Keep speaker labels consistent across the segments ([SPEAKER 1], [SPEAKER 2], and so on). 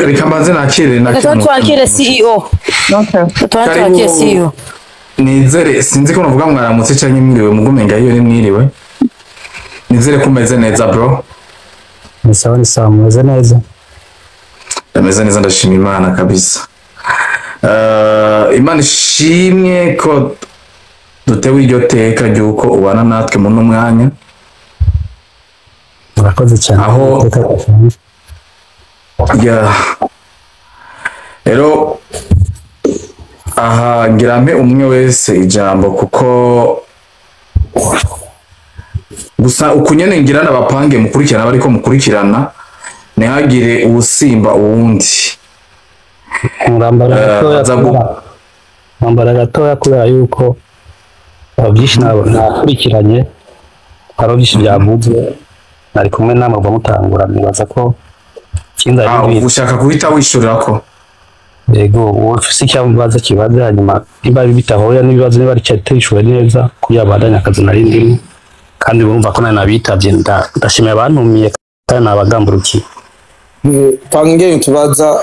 [SPEAKER 1] Reka mbanze nakire
[SPEAKER 2] Reka
[SPEAKER 1] nakire.
[SPEAKER 2] twakire CEO.
[SPEAKER 3] Okay.
[SPEAKER 2] Tuba twakire CEO.
[SPEAKER 1] Nizere, sinzi ko navuga mwaramutse canke mwiriwe, mugumenga iyo ni mwiriwe. Nizere ko umeze neza, bro.
[SPEAKER 4] Ni sawa, ni sawa, mumeze neza?
[SPEAKER 1] Ndameze neza, ndashima Imana kabisa. Imana ishimwe ko dutewe iryo teka ry'uko ubana natwe muri uno mwanya.
[SPEAKER 4] Murakoze cyane.
[SPEAKER 1] Ya, rero aha ngira mpe umwe wese ijambo, kuko gusa ukunyene ngira n'abapange mukurikirana, bariko mukurikirana, ntihagire uwusimba uwundi.
[SPEAKER 4] Murambara gatoya. Mwambara gatoya kubera yuko byinshi nakurikiranye, hari byinshi byavuzwe, nari kumwe namwe kuva mutangura, nibaza ko ikindi ari ibintu.
[SPEAKER 1] Ushaka guhita wishurira ko?
[SPEAKER 4] Yego, uwo ufise icyo amubaza kibaze, hanyuma nimba bitahuye n'ibibazo, niba ari cyatishuwe neza, kugira abandanye akazi nari ndimo. Kandi urumva ko nari nabitavye, ndashimiye abantumiye kandi nabagamburukiye.
[SPEAKER 5] Panga ingene tubaza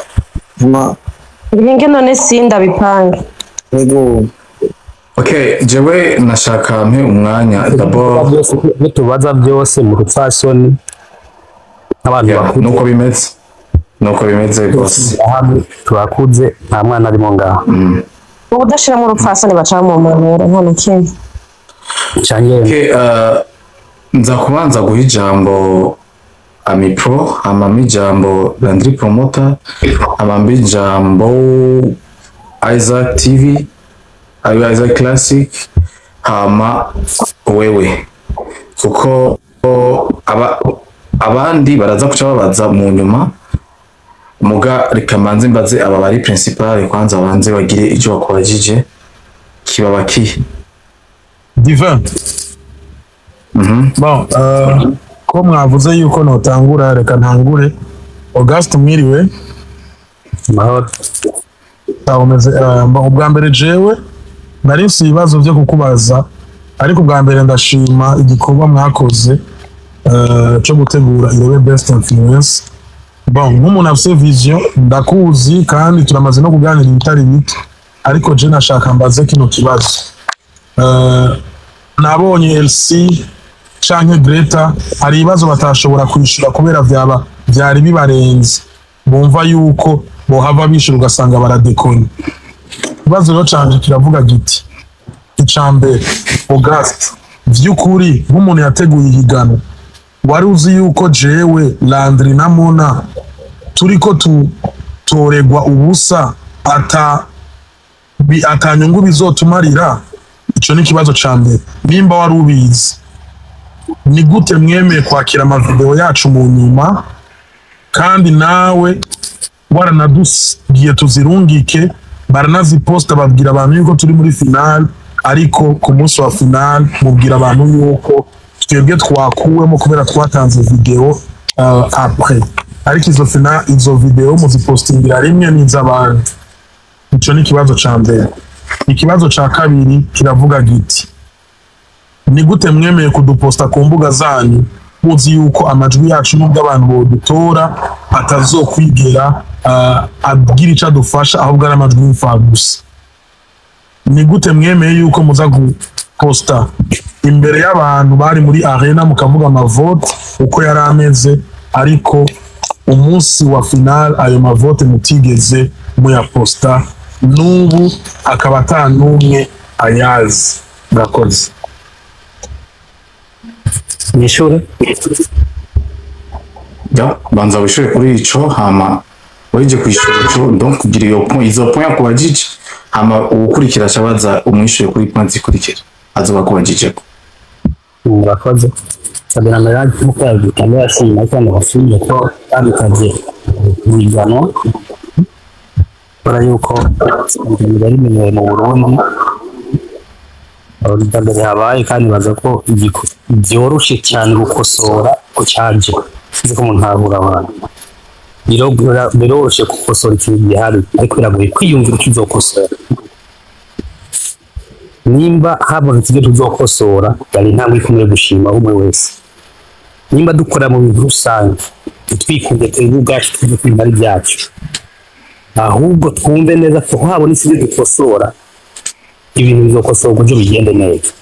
[SPEAKER 5] nyuma.
[SPEAKER 3] Nge none sindabipange.
[SPEAKER 5] Yego.
[SPEAKER 1] Okay, jewe nashaka mpe umwanya d'abord.
[SPEAKER 4] Ibyo tubaza byose mu rupfasoni nk'abantu bakuze.
[SPEAKER 1] Nuko bimeze, nuko bimeze rwose.
[SPEAKER 4] Hamwe turakuze, nta mwana arimo ngaho.
[SPEAKER 3] Udashiramo urupfasoni baca mu manura, nta na kimwe.
[SPEAKER 4] Canke
[SPEAKER 1] Okay, nza kubanza guha ijambo Amipro, hama mpe ijambo Landry Promoter, hama mpe ijambo Isaac TV, ayo Isaac Classic, hama wewe, kuko abandi baraza kuca babaza mu nyuma. Muga reka mbanze mbaze aba bari principal kwanza, banze bagire icyo bakubajije kibaba kihe.
[SPEAKER 6] Divin. Bon, ko mwavuze yuko notangura, reka ntangure. Auguste, mwiriwe.
[SPEAKER 4] Mahoro.
[SPEAKER 6] Umeze bon, ubwa mbere jewe nari mfise ibibazo byo kukubaza, ariko ubwa mbere ndashima igikorwa mwakoze cyo gutegura Irebe Best Influence. Bon, nk'umuntu afise vision, ndakuzi kandi turamaze no kuganira ibitari bike, ariko je nashaka mbaze kino kibazo. Nabonye LC canke Greta hari ibibazo batashobora kwishura kubera vyaba vyari bibarenze, bumva yuko bohava bishura ugasanga baradekonye. Ikibazo rero canje kiravuga giti: ica mbere, Auguste, vy'ukuri nk'umuntu yateguye ihiganwa, wari uzi yuko jewe, Landry na Mona turiko tutoregwa ubusa, ata nyungu bizotumarira? Ico ni ikibazo ca mbere. Nimba wari ubizi, ni gute mwemeye kwakira amavideo yacu mu nyuma, kandi nawe waranadubwiye tuzirungike, baranaziposta, babwira abantu yuko turi muri finale, ariko ku munsi wa finale mubwira abantu yuko twebwe twakuwemo kubera twatanze video après, ariko izo video muzipostingira rimwe n'iz'abandi? Ico ni ikibazo ca mbere. Ikibazo ca kabiri kiravuga giti: ni gute mwemeye kuduposta ku mbuga zanyu, muzi yuko amajwi yacu, nubwo abantu bodutora, atazokwigera agira ico adufasha, ahubwo ari amajwi y'imfagusa? Ni gute mwemeye yuko muza guposta imbere y'abantu bari muri arena, mukavuga amavote uko yari ameze, ariko umunsi wa final ayo mavote mutigeze muyaposta, n'ubu akaba ata n'umwe ayazi? Murakoze.
[SPEAKER 4] Nishure.
[SPEAKER 1] Ya, banza wishure kuri ico, hama wije kwishura ico, donc kugira iyo point, izo point yakubajije, hama uwukurikira acabaza, umwishure kuri point zikurikira azoba akubajijeko.
[SPEAKER 4] Murakoze. Sabina mbere nkuko yabitangiye ashima, ariko ndabashimiye ko babitavye ihiganwa, kubera yuko ibintu byari bimenyerewe mu Burundi ubwa mbere habaye, kandi baza ko byoroshe cyane gukosora ku cyaje. Sinzi ko umuntu ntahura abantu. Biroroshe gukosora ikintu gihari, ariko biragoye kwiyumvira icyo uzokosora. Nimba habonetse ibyo tuzokosora, yari intambwe ikomeye gushima umwe wese. Nimba dukora mu bintu rusange, ntitwikunde twebwe ubwacu, twumve ko ibintu ari ibyacu. Ahubwo twumve neza ko habonetse ibyo dukosora, ibintu bizokosorwa uburyo bigende neza.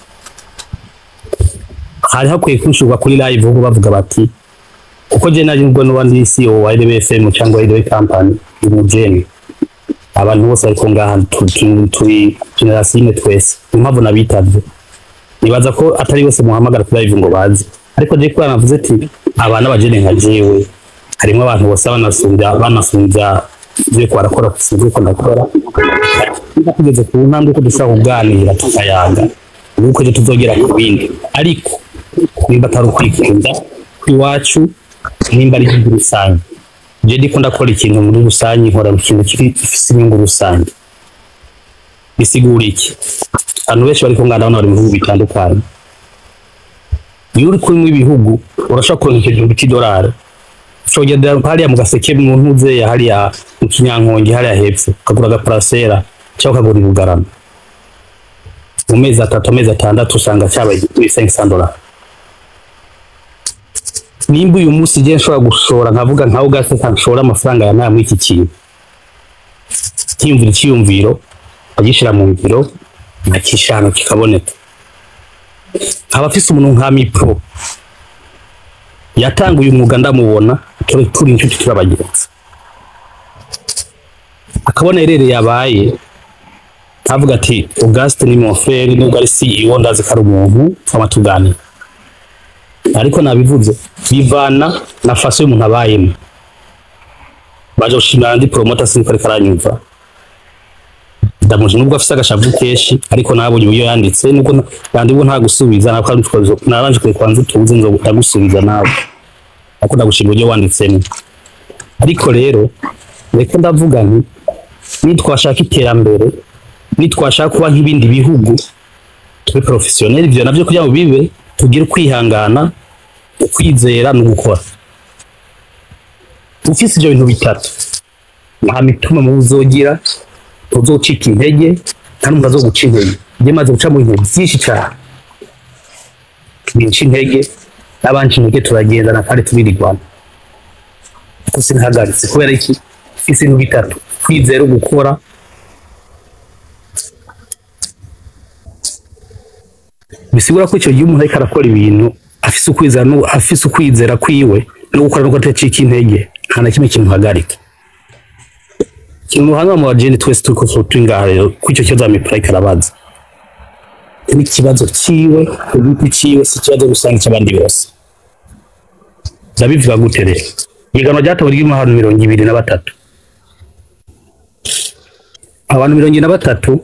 [SPEAKER 4] Hari hakwiye kwishurwa kuri live, ahubwo bavuga bati kuko je nari nubwo nuba ndi CEO wa RBFM cyangwa RB Company, umujene abantu bose ariko ngaha turi generation imwe twese. Impamvu nabitavye, nibaza ko atari bose muhamagara kuri live ngo baze, ariko je kubera navuze ati abana bajene nka jewe, harimo abantu bose banasumbya ibyo barakora, sinzi ko ndakora. Niba tugeze ku ntambwe ko dushobora kuganira tukayaga, nuko ejo tuzogera ku bindi. Ariko nimba atari ukwikunda kw'iwacu, nimba ari inyungu rusange, je ndiko ndakora ikintu muri rusange, nkora ikintu kiri gifise inyungu rusange. Bisigura iki? Abantu benshi bariko ngana bari mu bihugu bitandukanye. Iyo uri kumwe ibihugu, urashobora kuronka 1000 cy'idolari, ushobora kugenda hariya mu Gaseke, mu ntuze ya hariya mu Kinyankonge, hariya hepfo, ukagura agaparasera cyangwa ukagura ibugarama. Mu mezi 3, amezi 6, usanga cyabaye kuri 500 dollars. Nimba uyu munsi igihe nshobora gushora, nkavuga nkawe ugaseka, nshora amafaranga ya nta muri iki kintu, cyiyumvira icyiyumviro, agishyira mu ngiro, nakishana kikaboneka, nkaba afise umuntu nka Mipro yatanga uyu mwuga, ndamubona, turi inshuti, turi abagenzi, akabona erere yabaye, avuga ati Auguste ni mon frère, nubwo ari CEO ndazi ko ari umuntu twama tuganira. Ariko nabivuze, bivana na façon y'umuntu abayemo. Baje gushimira andi promoter, sinzi ko ariko aranyumva. Ndamuje nubwo afise agashavu kenshi, ariko nabonye uburyo yanditse, nubwo yandi ubwo nta gusubiza nabanje kure kwanza utuze nzo ndagusubiza nawe, ariko ndagushima uburyo wanditsemo. Ariko rero reko ndavuga nti nitwashaka iterambere, nitwashaka kuba nk'ibindi bihugu, tube professionnel. Ivyo navyo kugira ngo bibe, tugire ukwihangana, ukwizera no gukora. Ufise ivyo bintu bitatu, nta mituma mu uzogira, ntuzocika intege, nta n'umuntu azoguca intege. Njye maze guca mu bintu byinshi cyane binca intege, n'abanca intege turagendana kandi tubirigwana, kuko sinahagaritse. Kubera iki? Ufise ibintu bitatu: kwizera, gukora. Bisigura ko icyo gihe umuntu ariko arakora ibintu afise ukwizera no afise ukwizera kwiwe no gukora no kudacika intege, nta na kimwe kimuhagarika. Ikintu hano mu bajeni twese turiko turi ngaha rero, ko icyo kibazo Mipro ariko arabaza ni ikibazo ciwe ku giti ciwe, si ikibazo rusange cy'abandi bose. Ndabivuga gute rero? Ihiganwa ryatowe ririmo abantu 23. Abantu 23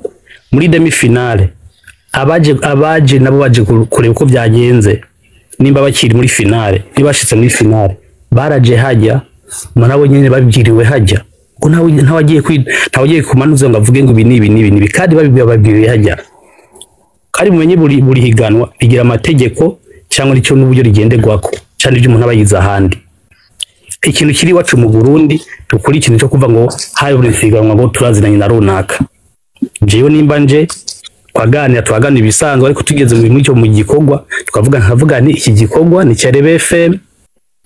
[SPEAKER 4] muri demi finale, abaje nabo baje kureba uko byagenze, nimba bakiri muri finale, niba bashitse muri finale, baraje hajya nabo nyene babwiriwe hajya ko ntawe agiye kumanuza ngo avuge ngo ibi n'ibi n'ibi n'ibi, kandi babibwiriwe hajya. Kandi mumenye buri higanwa rigira amategeko cyangwa icyo n'uburyo rigenderwako, cyane ibyo umuntu aba yize ahandi. Ikintu kiri iwacu mu Burundi, dukora ikintu cyo kuva ngo hari buri higanwa ngo turaziranye na runaka. Jewe nimba nje twaganira, twaganira ibisanzwe, ariko tugeze mu icyo mu gikorwa twavuga, nkavuga ni iki gikorwa ni cya Rebe FM.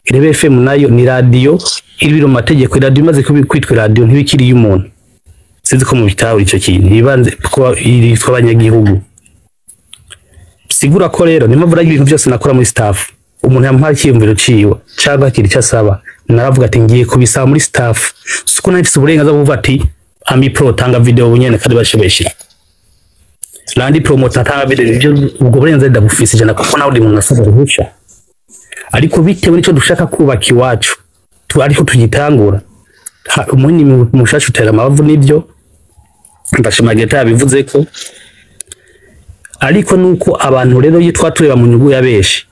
[SPEAKER 4] Rebe FM nayo ni radio iri mu mategeko. Radio imaze kwitwa radio ntibikiri y'umuntu. Sinzi ko mu bitabo icyo kintu ibanze kuba yitwa abanyagihugu. Sigura ko rero niyo mpamvu ibintu byose nakora muri staff, umuntu yamuhaye icyiyumviro ciwe cyangwa akira icyo asaba, naravuga ati ngiye kubisaba muri staff. Siko nafise uburenganzira bwo kuvuga ati Ami Pro tanga video bunyene kandi bashobeshira, Landi Promoter tanga video. Ibyo ubwo burenganzira ndabufise ijana, kuko nawe uri muntu asaba uruhusha. Ariko bitewe n'icyo dushaka kubaka iwacu tu ariko tugitangura, umuhini mushasha utera amabavu. Nibyo ndashimagira yabivuze ko, ariko nuko abantu rero iyo twatureba mu nyungu ya benshi,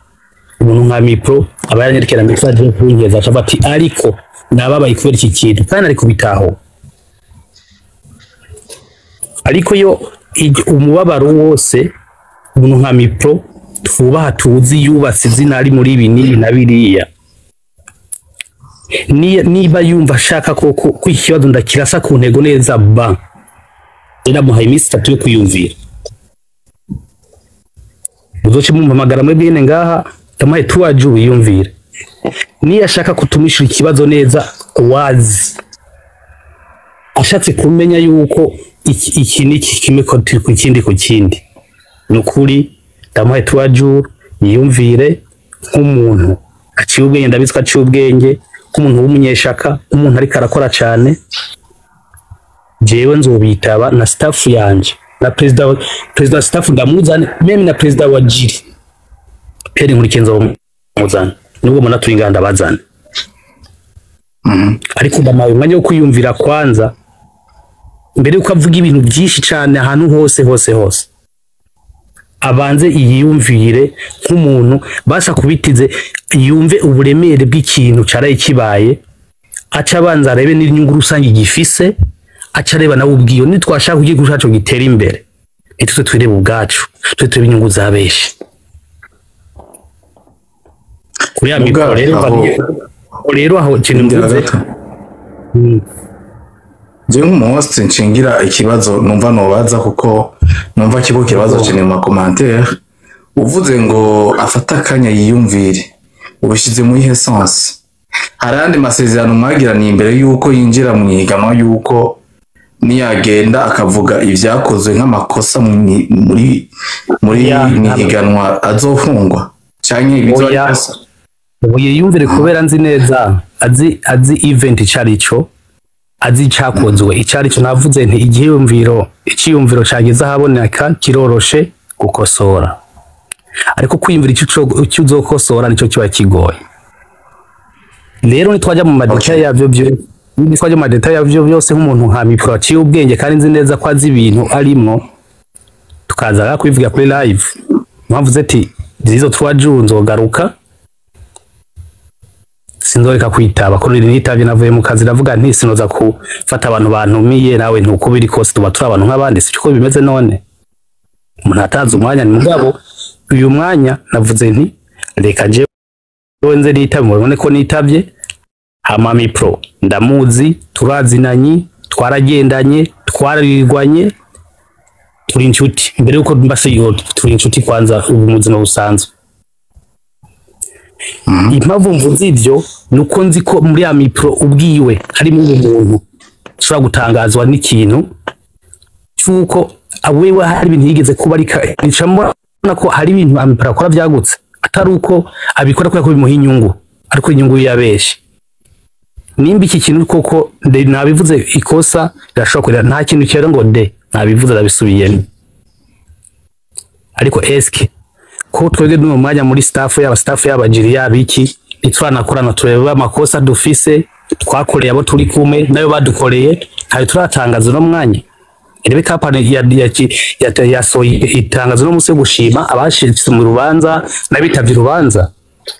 [SPEAKER 4] umuntu nka Mipro aba yaranyandikira message yo kunyeza, acavuga ati ariko nababaye kubera iki kintu, kandi ari kubitaho. Ariko yo umubabaro wose umuntu nka Mipro twubaha, tuzi yubatse izina ari muri ibi n'ibi na biriya, niba yumva ashaka koko ko iki kibazo ndakirasa ku ntego neza, ba ndamuhaye iminsi 3 yo kwiyumvira. Muzoce mumpamagara muri bwene ngaha, ndamuhaye tuwaju yiyumvire. Niyo ashaka kutumishura ikibazo neza wazi. Ashatse kumenya yuko iki n'iki, kimwe ku kindi ku kindi, ni ukuri ndamuhaye 3 jours yiyumvire nk'umuntu aciye ubwenge. Ndabizi ko aciye ubwenge, nk'umuntu w'umunyeshaka, nk'umuntu ariko arakora cyane. Jewe nzobitaba na staff yanje na perezida wa staff ndamuzane, même na perezida wa jury Pierre Nkurikiye nzomuzane, nubwo mbona turi inganda bazane, ariko ndamuhaye umwanya wo kwiyumvira kwanza mbere yuko avuga ibintu byinshi cyane ahantu hose hose hose. Abanze yiyumvire nk'umuntu basa kubitize, yumve uburemere bw'ikintu caraye kibaye, aca abanza arebe n'inyungu rusange gifise, aca areba nawe ubwiyo. Nitwashaka kugira igihugu cacu gitera imbere, ntitwe twirebe ubwacu, twe turebe inyungu za benshi kuri ya
[SPEAKER 1] Muga,
[SPEAKER 4] mikoro rero. Rero aho ikintu
[SPEAKER 1] Ndira
[SPEAKER 4] mvuze
[SPEAKER 1] gato. Je nk'umuhost nshingira ikibazo numva nobaza, kuko numva kigo kibazo cyane mu commentaire. Uvuze ngo afate akanya yiyumvire, ubishyize muri he sens? Hari ayandi masezerano mwagiraniye imbere yuko yinjira mu ihiganwa, yuko niyagenda akavuga ibyakozwe nk'amakosa muri
[SPEAKER 4] Oya,
[SPEAKER 1] mu ihiganwa azofungwa canke bizoba
[SPEAKER 4] Oya.
[SPEAKER 1] ikosa?
[SPEAKER 4] Ubu yiyumvire kubera nzi neza azi event icarico, azi icakozwe icarico. Navuze nti iciyumviro cageze ahaboneka kiroroshe gukosora, ariko kwiyumvira icyo uzokosora nico kiba kigoye. Rero nitwajya mu ma détails yavyo byo, nitwajya mu ma détails yavyo byose, nk'umuntu nka Mipro aciye ubwenge kandi nzi neza ko azi ibintu arimwo, tukaza kubivuga kuri live. Mpamvu ati zizo 3 jours nzogaruka, sinzoreka kwitaba ko niri nitavye navuye mu kazi. Ndavuga nti sinoza gufata abantu bantumiye nawe ntuko biri kose tuba turi abantu nk'abandi, siko bimeze? None umuntu atanze umwanya ni mugabo uyu mwanya navuze nti reka jewe nze nitabe, mubone ko nitavye. Hama Mipro ndamuzi, turazinanye, twaragendanye, twararirwanye, turi inshuti mbere yuko mba CEO. Turi inshuti kwanza ubu mu buzima busanzwe. Impamvu mvuze ivyo ni uko nzi ko muri ya Mipro ubwiwe harimo ubumuntu ushobora gutangazwa n'ikintu cy'uko wewe hari ibintu yigeze kuba ariko nicamo ko hari ibintu Amipro akora byagutse, atari uko abikora kubera ko bimuha inyungu, ariko inyungu yabeshi. Nimba iki kintu koko nabivuze ikosa rirashobora kurira, nta kintu cyera ngo de nabivuze arabisubiyemo. Ariko eske ko twebwe n'uwo mwanya muri staff, yaba staff yaba jury yaba iki, ntitwanakorana turebe amakosa dufise twakoreye abo turi kumwe nayo badukoreye? Ntayo turatangaza uno mwanya. Irebe company yasohoye itangazo no munsi yo gushima abashitse mu rubanza n'abitavye urubanza.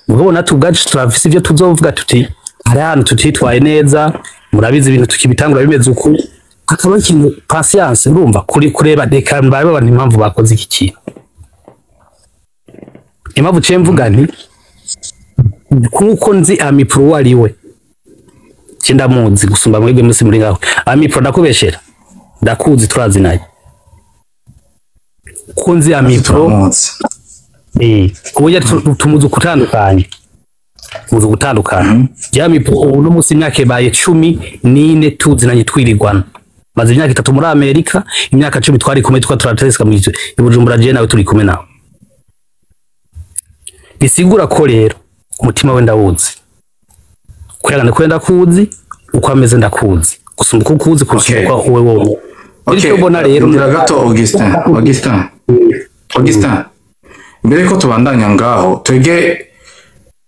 [SPEAKER 4] Mugabo natwe ubwacu turafise ivyo tuzovuga tuti hari ahantu tutitwaye neza, murabizi ibintu tukibitangura bimeze uku, hakaba ikintu patience, urumva kuri kureba reka mbabe abantu impamvu bakoze iki kintu. Impamvu ciye mvuga nti kuko nzi Amipro uwo ari we, je ndamuzi gusumba mwebwe musi muri ngaho. Amipro, ndakubeshera? Ndakuzi, turazinanye. Ko nzi Amipro,
[SPEAKER 1] Turamuzi.
[SPEAKER 4] Kuburyo tumuzi ukutandukanye, muzi ugutandukana. Ya Mipro ubu no munsi imyaka ibaye 14 tuzinanye, twirirwana. Maze imyaka 3 muri Amerika, imyaka 10 twari kumwe, twa turateska mu i Bujumbura, je nawe turi kumwe nawe. Bisigura ko rero umutima we ndawuzi, kwihangana kwe ndakuzi, uko ameze ndakuzi gusumba uko ukuzi kurusha uko wowe wowe. Bityo mbona rero
[SPEAKER 1] Ndira gato, Augustin, Augustin, Augustin, mbere ko tubandanya ngaho, twege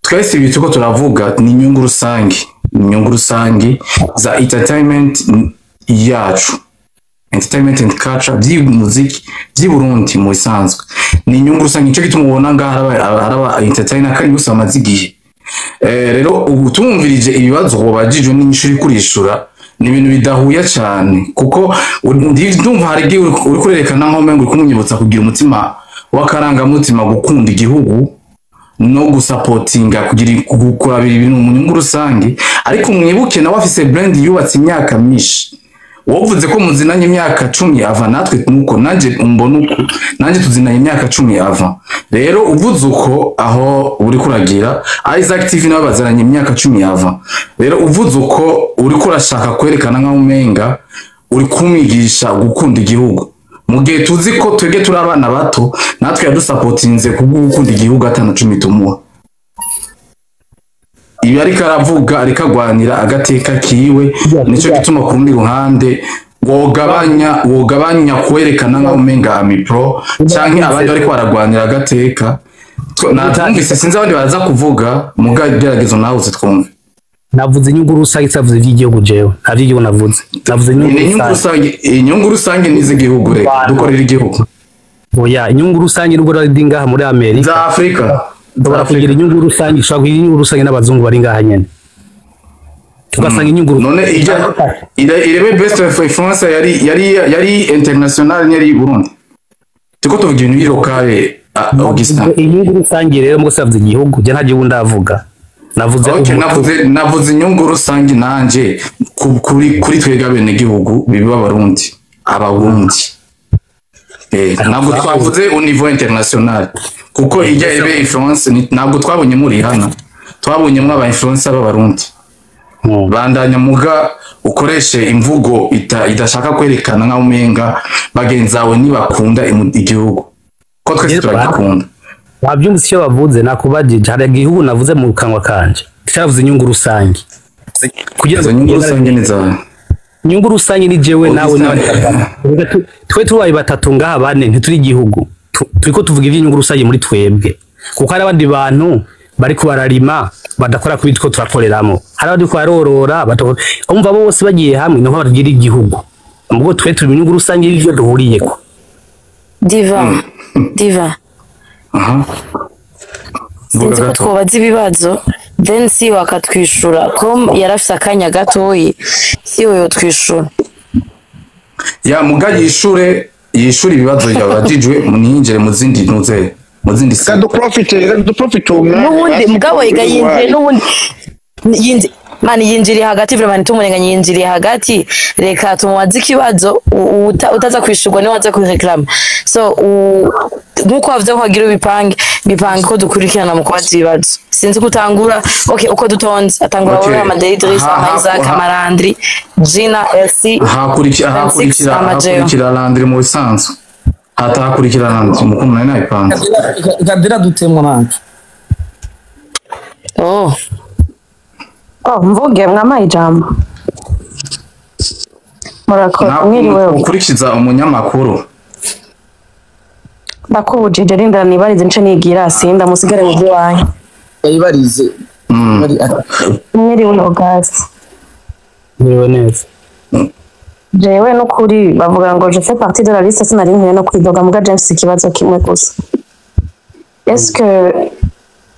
[SPEAKER 1] twese ibi turiko turavuga ni inyungu rusange, ni inyungu rusange za entertainment yacu, entertainment and culture by'umuziki by'i Burundi mu bisanzwe ni inyungu rusange. Nico gituma ubona ngaha haraba entertainer kandi gusa bamaze igihe. Rero ubu tumwumvirije ibibazo wabajijwe n'inyishu uri kurishura ni ibintu bidahuye cyane, kuko ndumva hari igihe uri kurerekana nko umengo uri kumwibutsa kugira umutima w'akarangamutima, gukunda igihugu no gusapotinga, kugira kurabira ibintu mu nyungu rusange. Ariko mwibuke nawe afise brand yubatse imyaka myinshi. Wovuze ko muzinanye imyaka 10 ava, natwe nuko nanje umbona uko nanje tuzinanye imyaka 10 ava. Rero uvuze uko, aho uri kuragira Isaac TV nabo baziranye imyaka 10 ava. Rero uvuze uko, uri kurashaka kwerekana nkaho umenga uri kumwigisha gukunda igihugu, mu gihe tuzi ko twebwe turi abana bato, natwe yadusapotinze kubwo gukunda igihugu atana cumi tumuha. Ibi ariko aravuga, ariko agwanira agateka kiwe. Nico gituma ku rundi ruhande wogabanya kwerekana nkaho umenga Amipro canke abandi bariko baragwanira agateka. Natwumvise, sinzi abandi baraza kuvuga, muga geragezo nawe uzitwumve.
[SPEAKER 4] Navuze inyungu rusange, savuze iby'igihugu. Jewe nta by'igihugu navuze, navuze inyungu
[SPEAKER 1] Ni inyungu
[SPEAKER 4] rusange.
[SPEAKER 1] rusange, inyungu rusange ni iz'igihugu. Reka dukorera igihugu.
[SPEAKER 4] Oya, inyungu rusange nubwo rari ngaha muri Amerika
[SPEAKER 1] za Afrika, za
[SPEAKER 4] ushobora kugira
[SPEAKER 1] Afrika.
[SPEAKER 4] Inyungu rusange, ushobora kugira inyungu rusange n'abazungu bari ngaha nyene, ugasanga inyungu
[SPEAKER 1] None ijya irebe best of France yari international, yari Burundi. Tuko tuvuga ibintu biri locale, Augustin.
[SPEAKER 4] Inyungu rusange rero mbwo savuze igihugu, je nta gihugu ndavuga, navuze
[SPEAKER 1] Okay,
[SPEAKER 4] umuco.
[SPEAKER 1] navuze inyungu rusange nanje kuri twebwe abenegihugu biba abarundi, abarundi. Ntabwo twavuze au niveau international, kuko ijya ebe influence ntabwo twabonye muri hano, twabonyemo aba influencer b'abarundi. Bandanya, muga ukoreshe imvugo idashaka kwerekana nkaho umenga bagenzi bawe ntibakunda igihugu, ko twese turagikunda.
[SPEAKER 4] Wabyumvise icyo bavuze? Nakubajije, hari igihugu navuze mu kanwa kanje? Cyavuze inyungu rusange kugira
[SPEAKER 1] Izo
[SPEAKER 4] ngo
[SPEAKER 1] nyungu rusange ni zawe.
[SPEAKER 4] Inyungu rusange ni jewe nawe
[SPEAKER 1] Augustin.
[SPEAKER 4] n'abandi batatu. Twe tubaye batatu ngaha, bane, ntituri igihugu. Turiko tuvuga iby'inyungu rusange muri twebwe, kuko hari abandi bantu bariko bararima badakora kuri two turakoreramo, hari abandi bariko barorora badakora. Umva, bose bagiye hamwe niho bagira igihugu. Ubwo twe turi mu nyungu rusange y'ivyo duhuriyeko.
[SPEAKER 2] Diva, Diva.
[SPEAKER 1] Aha. Vuga
[SPEAKER 2] Sinzi ko
[SPEAKER 1] gato.
[SPEAKER 2] twobaza ibibazo, then si akatwishura, ko yarafise akanya gatoyi, si we yotwishura.
[SPEAKER 1] Ya, muga yishure ibibazo yabajijwe, ntiyinjire mu zindi ntuze, mu zindi si.
[SPEAKER 7] Reka duprofite uwo mwanya.
[SPEAKER 2] N'ubundi
[SPEAKER 7] Basi
[SPEAKER 2] mugabo yiga yinjiye
[SPEAKER 7] wayo.
[SPEAKER 2] n'ubundi mani yinjiriye hagati, vraiment tumurenganye, yinjiriye hagati. Reka tumubaze ikibazo, utaza kwishurwa niwe waza kureklama. So nkuko wavuze ko hagira ibipange bipange ko dukurikirana mu kubaza ibibazo, sinzi ko utangura. Okay, uko dutonze, atangura
[SPEAKER 1] Okay.
[SPEAKER 2] wowe, Amadei Idris, ama Isaac, Amarandri, Gina, Elsie,
[SPEAKER 1] Hakurikira
[SPEAKER 2] 26,
[SPEAKER 1] hakurikira
[SPEAKER 2] Amajeo.
[SPEAKER 1] Hakurikira Landry mu bisanzwe, hatahakurikira Landry mukuntu nari nabipanze.
[SPEAKER 5] Ikadira dutemwa natwe.
[SPEAKER 2] Oh.
[SPEAKER 3] Oh, mvuge, mwamaye ijambo, murakoze. Mwiriwe.
[SPEAKER 1] Ukurikiza umunyamakuru.
[SPEAKER 3] Ndakubujije, rindira nibarize nce nigira, sinda musigare mu by'iwanyu.
[SPEAKER 5] Yayibarize.
[SPEAKER 3] Mwiriwe, August.
[SPEAKER 4] Mwiriwe neza.
[SPEAKER 3] Jewe n'ukuri bavuga ngo je fais partie de la liste, sinari nkwiye no kwidoga, muga James, ikibazo kimwe gusa: est-ce que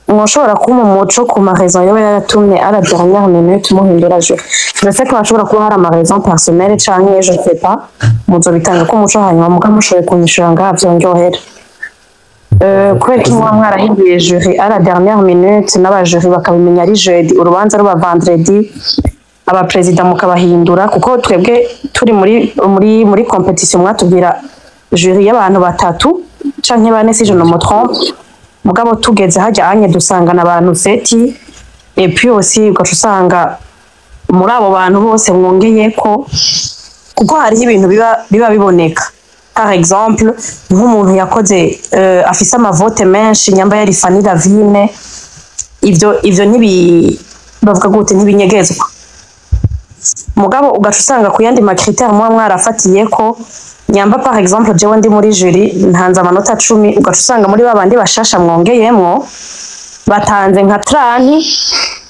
[SPEAKER 3] mwoshobora kumpa umuco ku ma raison yoba yaratumye à la dernière minute muhindura? Je sais ko hashobora kuba hari ama raison personnelle canke je sais pas, muzobitanga ko umuco hanyuma, muga mushoboye kunyishura ngaha vyonryohera. Kubera ko muba mwarahinduye jury à la dernière minute, n'abajuri bakabimenya ari jeudi, urubanza ruba vendredi, abaperezida mukabahindura, kuko twebwe turi muri competition mwatubwira jury y'abantu batatu canke bane, si je ne me trompe, mugabo tugeze hajya anye dusangana abantu sept, et puis aussi ugaca usanga muri abo bantu bose mwongeye ko, kuko hariho ibintu biba biboneka, par exemple nk'umuntu yakoze afise amavote menshi, nyamba yari Fanny Lavine, ivyo ntibi bavuga gute, ntibinyegezwa. Mugabo ugaca usanga ku yandi ma critères muba mwarafatiye ko, nyamba par exemple jewe ndi muri jury ntanze amanota 10, ugaca usanga muri babandi bashasha mwongeyemwo batanze nka 30.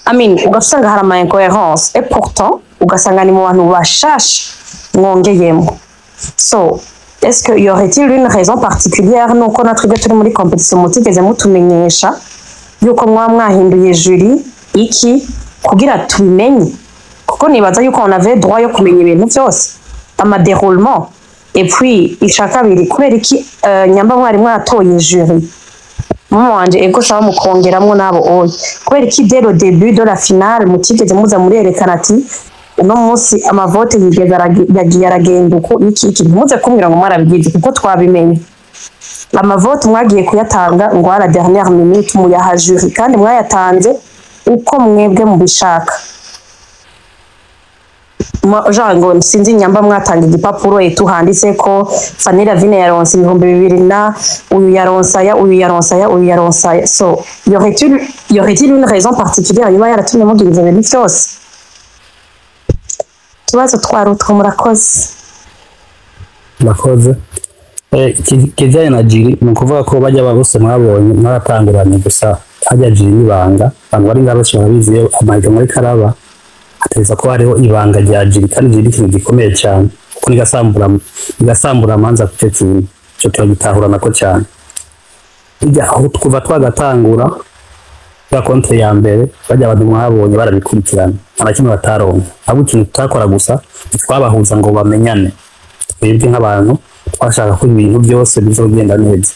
[SPEAKER 3] I mean, ugaca usanga hari ama incohérence, et pourtant ugasanga ni mu bantu bashasha mwongeyemwo. So est-ce que y aurait-il une raison particulière, nuko natwe ibyo turi muri competition mutigeze mutumenyesha yuko mwaba mwahinduye jury iki, kugira tubimenye? Kuko nibaza yuko on avait droit yo kumenya ibintu byose, ama déroulement. Et puis ica kabiri, kubera iki nyamba mwari mwatoye jury mama wanje ego shaba mukongeramwo n'abo oya, kubera iki dès le début de la finale mutigeze muza murerekana ati Uno munsi amavote yigeze yagiye aragenda uku iki iki, ntimuze kumbwira ngo mwarabigize, kuko twabimenye. Amavote mwagiye kuyatanga ngo à la dernière minute, muyaha jury, kandi mwayatanze uko mwebwe mubishaka. Genre ngo sinzi nyamba mwatanga igipapuro etu handitse ko Fanny Lavine yaronse 2000 na uyu yaronse aya, uyu yaronse aya, uyu yaronse aya. So y aurait-il une raison particulière yoba yaratumye mugira ivyo bintu vyose? Utubazo twari utwo, murakoze.
[SPEAKER 4] Murakoze. Ikijyanye na jury, ni ukuvuga ko bajya bose mwabonye mwaratanguranye, gusa hajya jury n'ibanga. Abantu bari ngaho bose barabizi, iyo amahiganwa ariko araba hateza ko hariho ibanga rya jury, kandi jury ni ikintu gikomeye cyane, kuko nigasambura amanza ku cyo kintu cyo turagitahura nako cyane. Bijya aho kuva twagatangura ya compte ya mbere, bajya abantu mwabonye barabikurikirana, nta na kimwe bataronka. Ahubwo ikintu tutakora gusa, ntitwabahuza ngo bamenyane. Twebwe nk'abantu twashaka ko ibintu byose bizogenda neza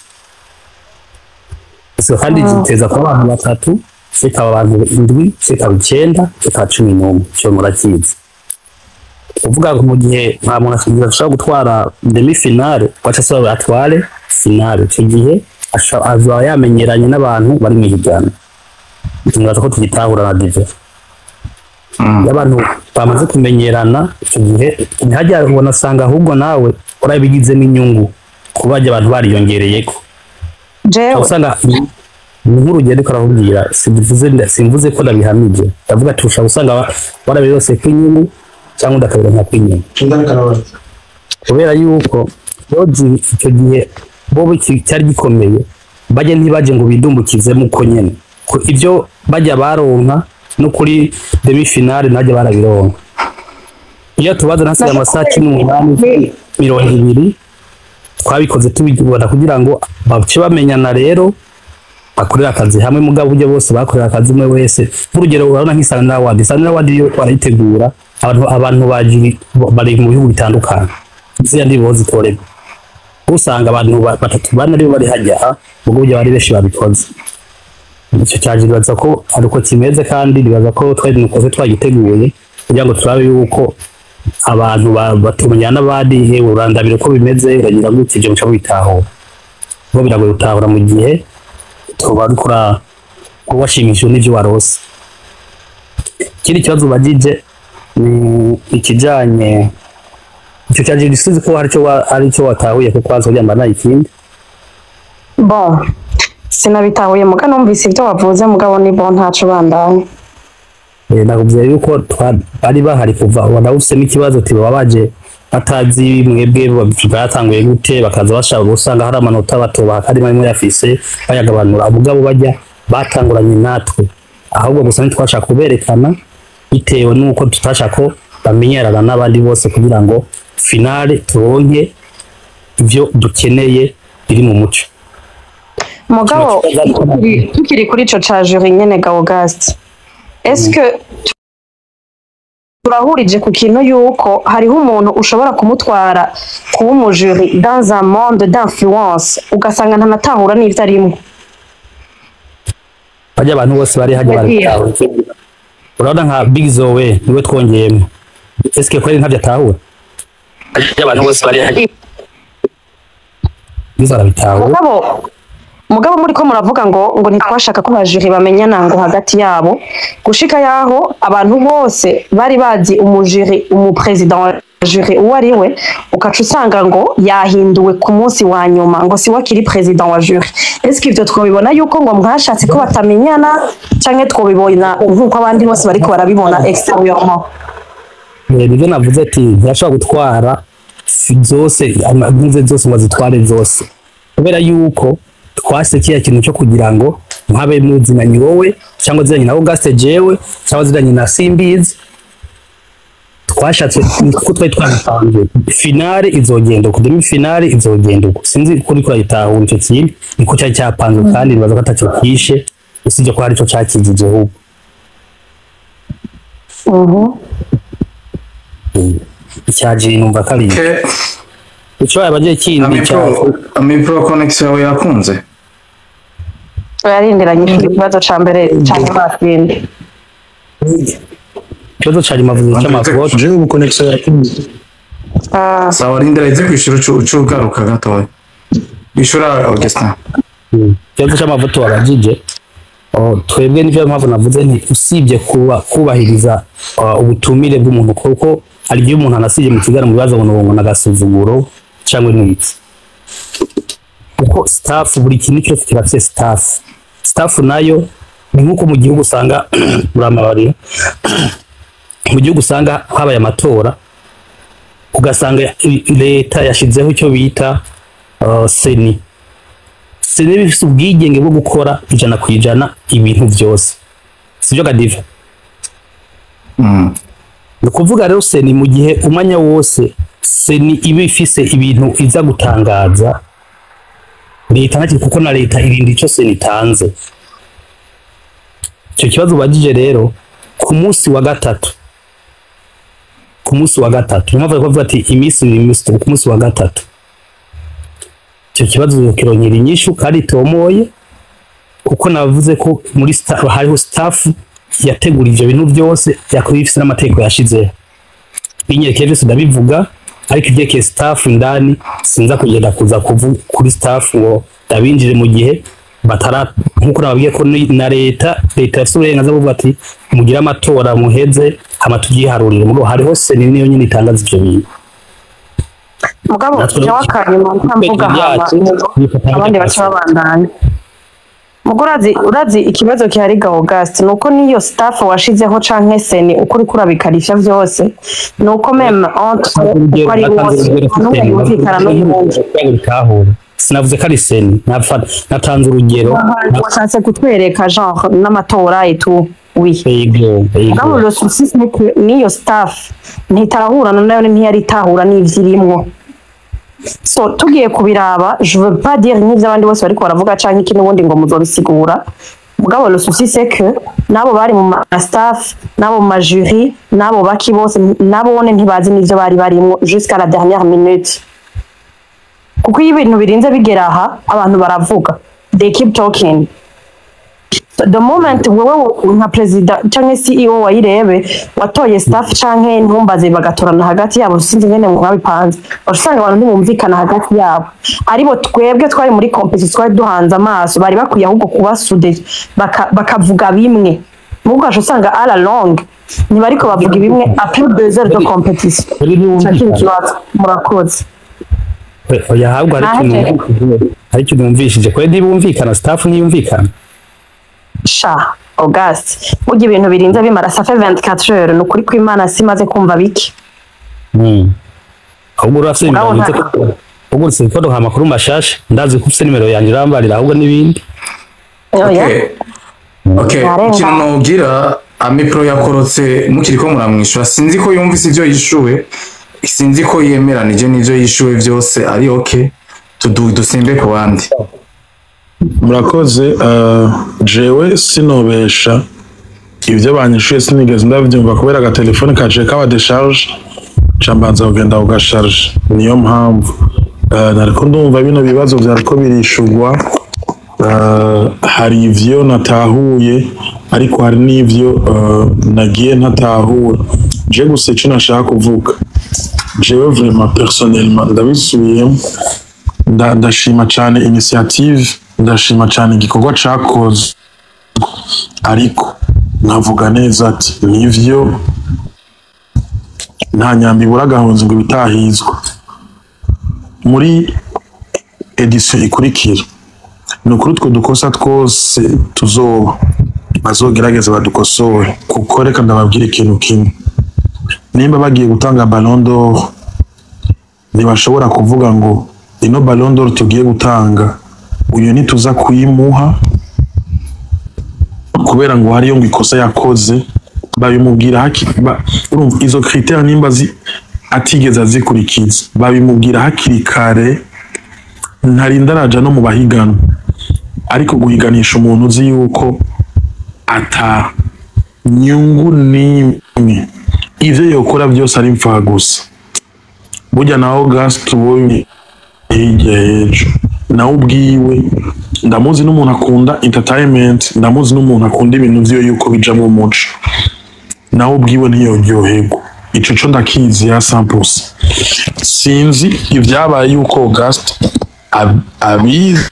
[SPEAKER 4] gusa, kandi giteza kuba abantu batatu, zikaba abantu indwi, zikaba icyenda, zikaba 11, icyo murakizi. Kuvuga ngo mu gihe nta muntu ashobora gutwara demi finale, waca asaba atware finale, icyo gihe azaba yamenyeranye n'abantu bari mu ihiganwa. Tumwaza ko tugitahura na dive. Iyo abantu bamaze kumenyerana, icyo gihe ntihajya ubona asanga ahubwo nawe urabigizemo inyungu kuba bajya abantu bariyongereyeko.
[SPEAKER 3] Jewe
[SPEAKER 4] usanga ni nk'urugendo ariko arakubwira, simvuze ko ndabihamije, ndavuga ati ushobora usanga warabirose kw'inyungu cyangwa udakabironka kw'inyungu, kubera yuko boji icyo gihe bo cyari gikomeye, bajya ntibaje ngo bidumbukizemo uko nyene, ko ibyo bajya baronka no kuri demi finale najya barabironka. Iyo tubaza nasigaye amasaha 18:20, twabikoze tubibona kugira ngo bace bamenyana, rero bakorera akazi hamwe. Mugabo buryo bose bakorera akazi umwe wese, nk'urugero urabona nk'Isanganiro Award. Isanganiro Award yo barayitegura, abantu baji bari mu bihugu bitandukanye, ziriya ndibo zitorerwa, usanga abantu batatu bane aribo bari hajya aha, ubwo buryo bari benshi babikoze. Icyo cyaje nibaza ko ari uko kimeze, kandi nibaza ko twari nukoze twagiteguye kugira ngo turabe yuko abantu batumenyana n'abandi. Hewe urandabira uko bimeze, uragira gutya, ibyo muca mubitahura. Ubwo biragoye gutahura mu gihe tuba dukora washimishijwe n'ibyo warose. Ikindi kibazo ubajije ni ikijanye icyo cyaje gisubizo ko hari icyo watahuye, kuko waza kugira ngo ikindi.
[SPEAKER 3] Bon, sinabitahuye, muga numvise ibyo wavuze, mugabo ni bon, ntaco, bandanye.
[SPEAKER 4] Nakubwiye yuko bari bahari kuva wanawufisemo ikibazo uti baba baje batazi mwebwe batanguye gute, bakaza bashaka gusanga hari amanota batobaha kandi mwari muyafise, bayagabanura. Ubugabo bajya batanguranye natwe, ahubwo gusa ntitwashaka kuberekana bitewe n'uko tutashaka ko bamenyerana n'abandi bose, kugira ngo finale turonke ivyo dukeneye biri mu muco.
[SPEAKER 3] Mugabo tukiri kuri ico ca jury nyene ga Auguste, est-ce que turahurije ku kintu yuko hariho umuntu ushobora kumutwara kuba umujuri dans un monde d'influence, ugasanga ntanatahura n'ivyo arimwo?
[SPEAKER 4] Bajya abantu bose bari hajya
[SPEAKER 3] Yagiye.
[SPEAKER 4] barabitahura. Urabona nka Big Zoe niwe twongeyemo, eske kweli ntabyo atahura? Bajya abantu bose bari hajya biza arabitahura.
[SPEAKER 3] Mugabo muri ko muravuga ngo ntitwashaka ko abajuri bamenyana ngo hagati yabo, gushika yaho abantu bose bari bazi umujuri, umupresident wa jury uwo ari we, ukaca usanga ngo yahinduwe ku munsi wa nyuma, ngo si we akiri president wa jury. Est-ce que ivyo twobibona yuko ngo mwashatse ko batamenyana, canke twobibona nk'uko abandi bose bariko barabibona extérieurement?
[SPEAKER 4] Nibyo navuze ati ntiyashobora gutwara zose, mvuze zose ngo azitware zose, kubera yuko twase kiriya kintu cyo kugira ngo nkabe muzinanye wowe, cyangwa ziranye na Auguste jewe, cyangwa ziranye na Simbizi. Twashatse kuko twari twabipanze, finale izogenda uko, demi finale izogenda uko. Sinzi kuri kurayitahura icyo kintu, niko cyari cyapanzwe, kandi nibaza ko atacyo kishe, usibye ko hari ico cakijije ahubwo. Icyaje numva ko ari ico yabagiye kindi cya
[SPEAKER 1] Amipro, connection yawe yakunze?
[SPEAKER 3] Yarindiranye ikibazo ca mbere ca nyuma.
[SPEAKER 4] Ikibazo ca nyuma avuze c'amavote.
[SPEAKER 6] Jewe ubu connexion yakunze.
[SPEAKER 1] Sawa, rindira ize kwishura, ucu ugaruka gatoya. Ishura, Augustin.
[SPEAKER 4] Ikibazo c'amavote wabajije, oh, twebwe nivyo mpamvu navuze nti usibye kuba kubahiriza ubutumire bw'umuntu, kuko hari igihe umuntu anasibye mu kiganiro mu bibazo ngo n'agasuzuguro cyangwa n'ibiki, kuko staff, buri kintu cyose kirafise staff. Staff nayo ni nk'uko mu gihugu usanga, uramabarira, mu gihugu usanga habaye amatora, ugasanga leta yashizeho icyo bita CENI. CENI bifise ubwigenge bwo gukora 100% ibintu byose, sibyo Gadiva? Ni ukuvuga rero CENI, mu gihe umwanya wose CENI iba ifise ibintu iza gutangaza, leta ntacyo, kuko na leta irinda icyo CENI itanze. Icyo kibazo ubajije rero, ku munsi wa gatatu, niyo mpamvu bavuga ati iminsi ni iminsi, ku munsi wa gatatu icyo kibazo kironkera inyishu kandi itomoye, kuko navuze ko muri hariho staff yategura ivyo bintu byose, yakuye ifise n'amategeko yashizeho. Binyerekeye byose ndabivuga, ariko ivyerekeye staff indani sinza kugenda kuza kuri staff ngo ndabinjire mu gihe batara, nkuko nababwiye ko na leta yafise uburenganzira bwo kuvuga ati mugire amatora muheze, hama tuvyiharurire, mugabo hariho CENI, niyo nyene itangaza ivyo bintu.
[SPEAKER 3] Mugabo
[SPEAKER 4] Natwe
[SPEAKER 3] jewe akanyuma ntamvuga, hama
[SPEAKER 4] yacu
[SPEAKER 3] abandi baca babandanya. Mugo urazi ikibazo gihari ga August, nuko niyo staff washizeho canke CENI, uko uriko urabikarisha vyose, nuko même entre uko ari wose n'umwe yumvikana n'uwundi.
[SPEAKER 4] Bitahura, sinavuze ko ari CENI, natanze urugero.
[SPEAKER 3] Washatse kutwereka genre n'amatora et tout, oui.
[SPEAKER 4] Yego.
[SPEAKER 3] Mugabo le souci, c'est que niyo staff ntitahura, nayo ntiyari itahura n'ivyirimwo. So tugiye kubiraba, je veux pas dire nk'ivyo abandi bose bariko baravuga canke iki n'ubundi ngo muzobisigura, mugabo le souci, c'est que n'abo bari mu ma staff, n'abo mu ma jury, n'abo baki bose, nabone ntibazi n'ivyo bari barimwo jusqu'à la dernière minute, kuko iyo ibintu birinze bigera aha, abantu baravuga, they keep talking. So the moment wewe nka perezida canke CEO wayirebe watoye staff canke ntumbaze, bagatorana hagati yabo, sinzi ngene mwabipanze, usanga abantu ntibumvikana hagati yabo. Aribo twebwe twari muri competition, twari duhanze amaso, bari bakwiye ahubwo kubasude bakavuga bimwe, mugo usanga à la longue ntibariko bavuga ibimwe après 2 heures de compétition.
[SPEAKER 4] Kuri
[SPEAKER 3] Ico kindi
[SPEAKER 4] ntibumvikana.
[SPEAKER 3] kibazo, murakoze.
[SPEAKER 4] Oya, ahubwo hari ikintu
[SPEAKER 3] Naje.
[SPEAKER 4] hari ikintu wumvishije kwe, ntibumvikana, staff ntiyumvikana.
[SPEAKER 3] Sha August, burya ibintu birinze bimara, ça fait 24 heures, ni ukuri kw'Imana simaze kumva bike.
[SPEAKER 4] Ahubwo urafise
[SPEAKER 3] Mugabo
[SPEAKER 4] nimero, ahubwo uretse ko duha amakuru mashasha, ndazi ko ufise nimero yanjye, urambarira ahubwo n'ibindi.
[SPEAKER 3] Oya.
[SPEAKER 1] Okay.
[SPEAKER 3] Narenga.
[SPEAKER 1] Ikintu nobwira Amipro, yakorotse mukiriko muramwishura, sinzi ko yumvise ivyo yishuwe, sinzi ko yemeranije n'ivyo yishuwe vyose, ari okay, dusimbe ku bandi.
[SPEAKER 6] Murakoze. Jewe sinobesha, ibyo banyishuye sinigeze ndabyumva kubera agatelefone kaciye kaba décharge, ca mbanza kugenda kugasharge, niyo mpamvu. Nariko ndumva bino bibazo vyariko birishurwa. Hari ivyo natahuye, ariko hari n'ivyo nagiye ntatahura. Je gusa ico nashaka kuvuga, jewe vraiment personnellement ndabisubiyemo, ndashima cane initiative, ndashima cane igikorwa cakozwe, ariko nkavuga neza ati nivyo, nta nyambi ibura agahunzi ngo ibitahizwa. Muri édition ikurikira, ni ukuri utwo dukosa twose tuzoba bazogerageza badukosore, kuko reka ndababwira ikintu kimwe: nimba bagiye gutanga Ballon d'Or, ntibashobora kuvuga ngo ino Ballon d'Or tugiye gutanga uyu ntituza kuyimuha kubera ngo hariyo ngo ikosa yakoze. Babimubwira urumva izo critères nimba atigeze azikurikiza, babimubwira hakiri kare, ntarinda araja no mu bahiganwa. Ariko guhiganisha umuntu uzi yuko ata nyungu n'imwe, ivyo yokora byose ari gusa, burya na August ubonye hirya y'ejo nawe ubwiwe ndamuzi n'umuntu akunda entertainment, ndamuzi n'umuntu akunda ibintu vyiwe yuko bijamwo umuco. Nawe ubwiwe ntiyoryoherwa. Ico co ndakizi ya 100%. Sinzi ivyabaye yuko Auguste abizi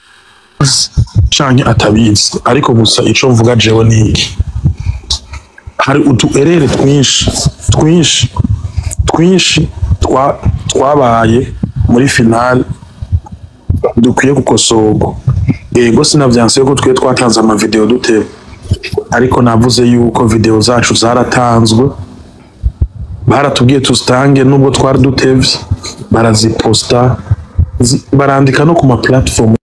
[SPEAKER 6] canke atabizi, ariko gusa ico mvuga jewe ni iki: hari utu erreurs twinshi twinshi twinshi twabaye muri finale dukwiye gukosorwa. Ego, sinavyanse ko twe twatanze amavideo duteba, ariko navuze yuko video zacu zaratanzwe, baratubwiye tuzitange nubwo twari dutevye, baraziposta, barandika no ku ma platform.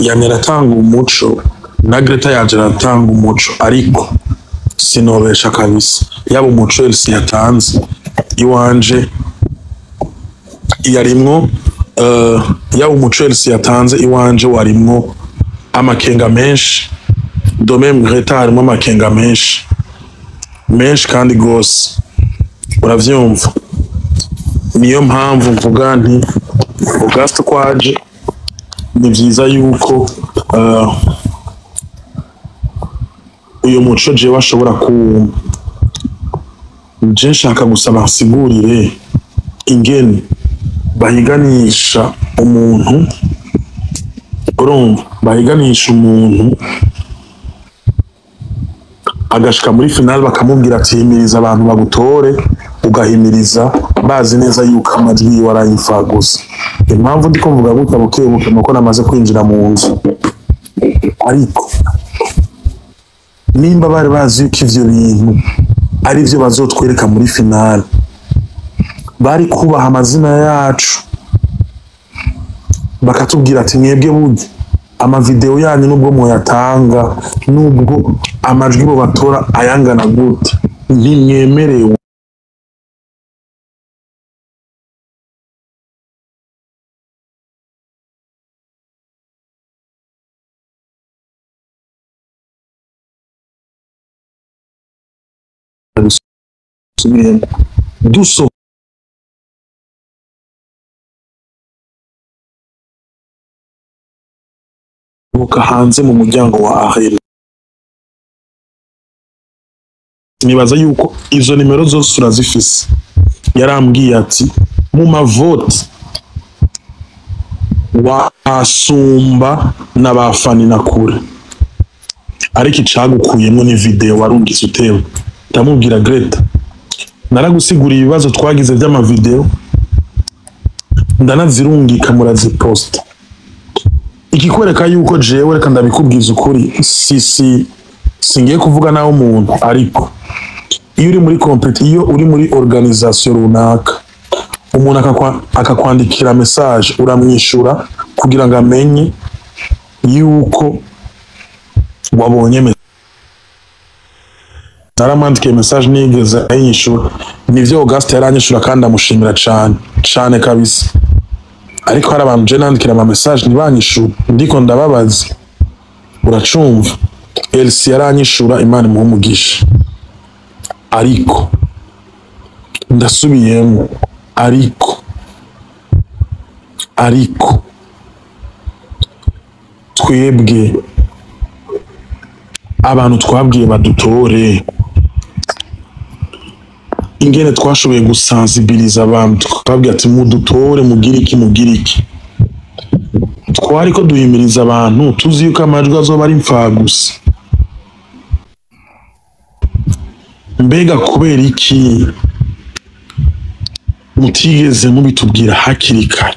[SPEAKER 6] Yani aratanga umuco na Greta yaje aratanga umuco, ariko sinobesha kabisa, yaba umuco Elsie yatanze iwanje yarimwo, yaba umuco Elsie yatanze iwanje warimwo amakenga menshi, de même Greta harimo amakenga menshi menshi kandi gose, uravyumva. Niyo mpamvu mvuga nti Auguste kwaje ni vyiza yuko uyu muco jewe ashobora kuwumva. Je nshaka gusaba nsigurire ingene bahiganisha umuntu, urumva, bahiganisha umuntu agashika muri finale, bakamubwira ati: "Himiriza abantu bagutore", ugahimiriza bazi neza yuko amajwi yiwe arayimfa gusa. Impamvu ndiko mvuga gutya buke buke nuko namaze kwinjira mu nzu, ariko nimba bari bazi yuko ivyo bintu ari byo bazotwereka muri finale, bari kubaha amazina yacu, bakatubwira ati: "Mwebwe burya amavideo yanyu nubwo muyatanga, nubwo amajwi bo batora ayangana gute, ntimwemerewe." Bisubiremo dusohoka hanze mu muryango wa arena. Nibaza yuko izo nimero zose urazifise. Yarambwiye ati: "Mu mavoti wasumba n'abafani na kure, ariko icagukuyemo ni video warungitse utewe." Ndamubwira: "Greta, naragusiguriye ibibazo twagize by'amavideo, ndanazirungika muraziposta." Ikikwereka yuko jewe, reka ndabikubwiza ukuri, si singiye kuvuga nawe umuntu, ariko iyo uri muri iyo uri muri organisation runaka, umuntu akakwandikira message, uramwishura kugira ngo amenye yuko wabonye. Naramwandikiye message, nigeze ayishura. Nivyo, Auguste yaranyishura kandi amushimira cane cane kabisa, ariko hari abantu je nandikira ama message ntibanyishure, ndiko ndababaza, uracumva. Elsie yaranyishura, Imana imuhe umugisha, ariko ndasubiyemo, ariko twebwe abantu twabwiye badutore, ingene twashoboye gusansibiliza abantu, twababwiye ati: "Mudutore, mugire iki, mugire iki", twari ko duhimiriza abantu tuzi yuko amajwi azoba ari imfagusa. Mbega kubera iki mutigeze mubitubwira hakiri kare?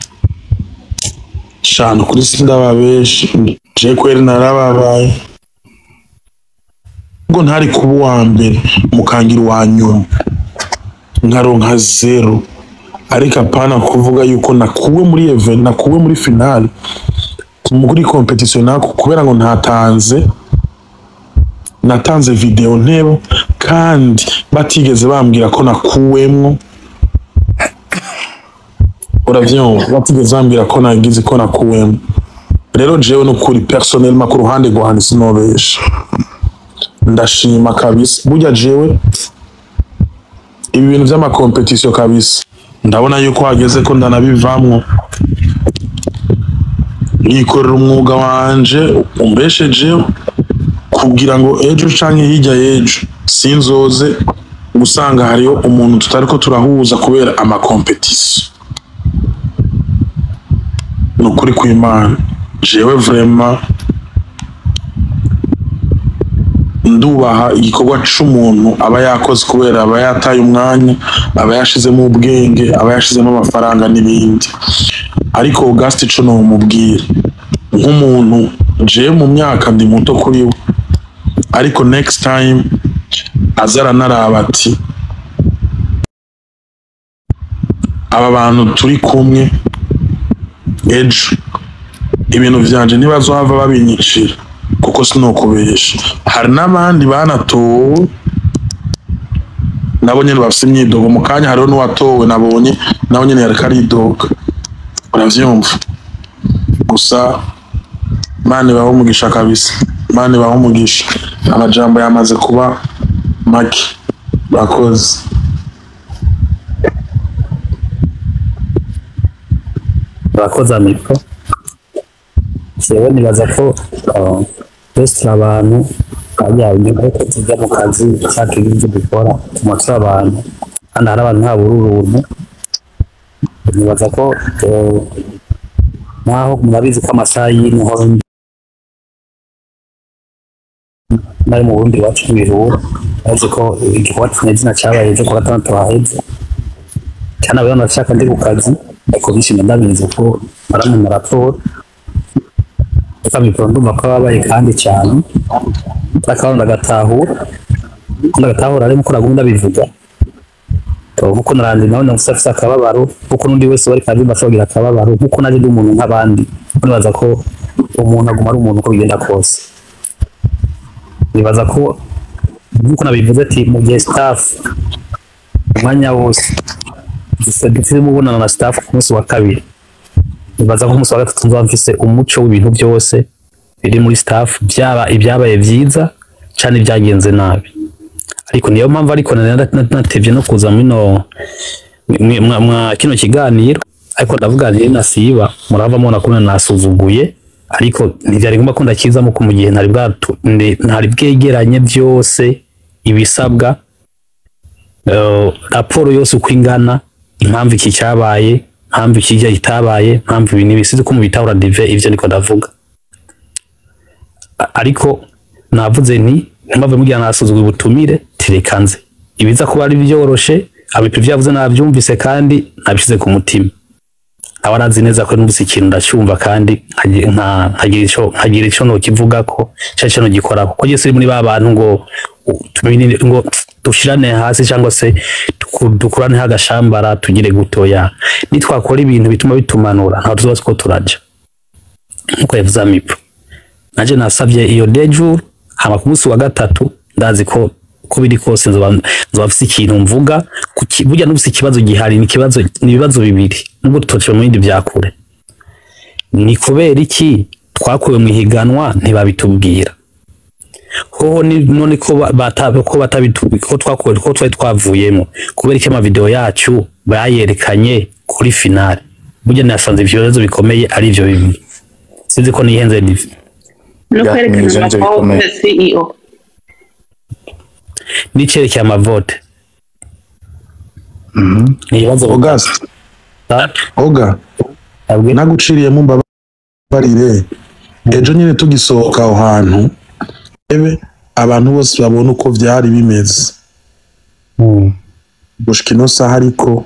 [SPEAKER 6] Shana kuri sindababeshi, je kweri narababaye ubwo ntari kuba uwa mbere, mukangira uwa nyuma nkaronka zéro, ariko apana kuvuga yuko nakuwe muri event, nakuwe muri finale, muri competition nako kubera ngo ntatanze, natanze video ntebo kandi batigeze bambwira ko nakuwemwo, uravyumva, batigeze bambwira ko nagize ko nakuwemwo. Rero jewe nukuri personnellement, ku ruhande rwanjye, sinobesha, ndashima kabisa. Burya jewe ibi bintu vy'amakompetisiyo kabisa ndabona yuko hageze ko ndanabivamwo. Nikorera umwuga wanje umbeshejeho, kugira ngo ejo canke hirya y'ejo sinzoze gusanga hariyo umuntu tutariko turahuza kubera ama compétition. Ni ukuri kw'Imana, jewe vraiment ndubaha igikorwa c'umuntu aba yakoze, kubera aba yataye umwanya, aba yashizemo ubwenge, aba yashizemo amafaranga n'ibindi. Ariko Auguste, ico nomubwira nk'umuntu, jewe mu myaka ndi muto kuri we, ariko next time aza aranaraba ati aba bantu turi kumwe, ejo ibintu vyanje ntibazohava babinyicira, kuko sinokubesha, hari n'abandi banatowe nabo nyene bafise imyidogo. Mu kanya hariho n'uwatowe nabonye, nawe nyene yariko aridoga, uravyumva. Gusa Imana ibahe umugisha kabisa, Imana ibahe umugisha. Amajambo yamaze kuba make, bakoze.
[SPEAKER 4] Urakoze Amiko. Jewe nibaza ko twese turi abantu, hajya inyuma yuko tujya mu kazi cyacu, ibyo dukora tuma turi abantu, kandi hari abantu ntabura uruntu. Nibaza ko naho murabizi ko amasaha y'ino nari mu Burundi iwacu ntibihura. Uretse ko igikorwa kinyazina cyabaye ejo kuwa gatandatu haheze, cyane abana nashaka ndi ku kazi, ariko bishimye ndabizi ko barampa raporo. Reka mikoro, ndumva ko babaye kandi cyane akabona ndagatahura, ndagatahura ariko nagumye ndabivuga nkuko narandi nawe ndafise afise akababaro, nkuko n'undi wese bari kandi bashobora akababaro, nkuko naje ndi umuntu nk'abandi. Nibaza ko umuntu aguma ari umuntu uko bigenda kose. Nibaza ko nkuko nabivuze ati mu gihe staff umwanya wose dufite mubonana na staff ku munsi wa kabiri, nibaza ko umunsi wa gatatu nzaba mfise umuco w'ibintu byose biri muri staff, byaba ibyabaye byiza cyane, ibyagenze nabi. Ariko niyo mpamvu ariko nari natevye no kuza mino mwa kino kiganiro, ariko ndavuga nti nasiba murava mubona ko nasuzuguye, ariko ntivyari ngombwa ko ndakizamo ko mu gihe ntari bwatu ntari bwegeranye byose ibisabwa, raporo yose uko ingana, impamvu iki cyabaye, impamvu ikijya kitabaye, impamvu ibi n'ibi. Sinzi ko mubitahura dive ivyo niko ndavuga. Ariko navuze nti mpamvu mugira nasuzuguye ubutumire, tireka nze ibiza kuba ari byoroshe. Abipri vyavuze nabyumvise kandi nabishize ku mutima. Aba arazi neza ko numvise ikintu ndacyumva kandi nkagira ico nokivuga ko cyo cyo nogikora, kuko je siri muri ba bantu ngo tumenye ngo dushirane hasi cyangwa se dukurane agashambara tugire gutoya. Nitwakora ibintu bituma bitumanura, ntabwo tuzoba ko turaja nkuko yavuze Amipo. Naje nasabye iyo dejour, hama ku munsi wa gatatu ndazi ko uko biri kose nzoba mfise ikintu mvuga. Burya n'ubu ikibazo gihari ni ikibazo, ni ibibazo bibiri, nubwo tutociye mu bindi vya kure. Ni kubera iki twakuwe mu ihiganwa ntibabitubwira? Hoho ni none ko ko batabitubwira ko twakuwe, ko twari twavuyemo, kubera iki amavideo yacu bayerekanye kuri finale? Burya nasanze ivyo bibazo bikomeye ari ivyo bibiri. Sinzi ko nihenze divi.
[SPEAKER 8] No
[SPEAKER 1] Ya,
[SPEAKER 8] kwerekana
[SPEAKER 1] ni ivyo bikomeye.
[SPEAKER 8] amavote CEO.
[SPEAKER 4] N'icerekeye amavote ni ibibazo
[SPEAKER 6] August.
[SPEAKER 4] bitatu.
[SPEAKER 6] Oga.
[SPEAKER 4] Abwe.
[SPEAKER 6] Naguciriyemo, mbabarire. Ejo nyine tugisohoka aho hantu, ebe abantu bose babona uko vyari bimeze gushika ino saha, ariko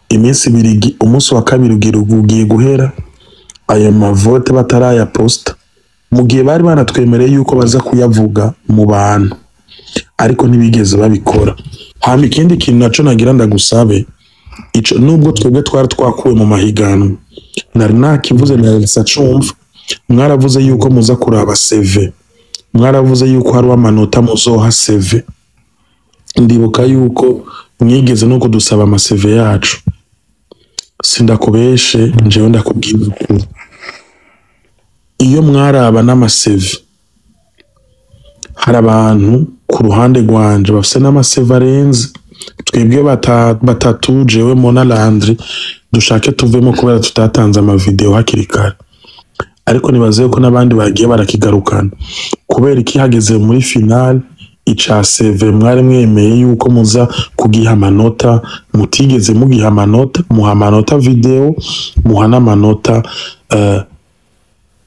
[SPEAKER 6] iminsi ibiri umunsi wa kabiri ugira ugiye guhera ayo mavote batarayaposta, mu gihe bari banatwemereye yuko baza kuyavuga mu bantu, ariko ntibigeze babikora. Hama ikindi kintu naco nagira ndagusabe, ico nubwo twebwe twari twakuwe mu mahiganwa, nari nakivuze na Elsa cumva, mwaravuze yuko muza kuraba CV, mwaravuze yuko hariho amanota muzoha CV. Ndibuka yuko mwigeze no kudusaba ama CV yacu. Sindakubeshe, njewe ndakubwira ukuri, iyo mwaraba n'ama CV, hari abantu ku ruhande rwanje bafise n'ama CV arenze twebwe batatu, jewe Mona, Landry, dushake tuvemo kubera tutatanze amavideo hakiri kare. Ariko nibaze ko n'abandi bagiye barakigarukana. Kubera iki hageze muri finale ica CV mwari mwemeye yuko muza kugiha amanota, mutigeze mugiha amanota, muha amanota video, muha n'amanota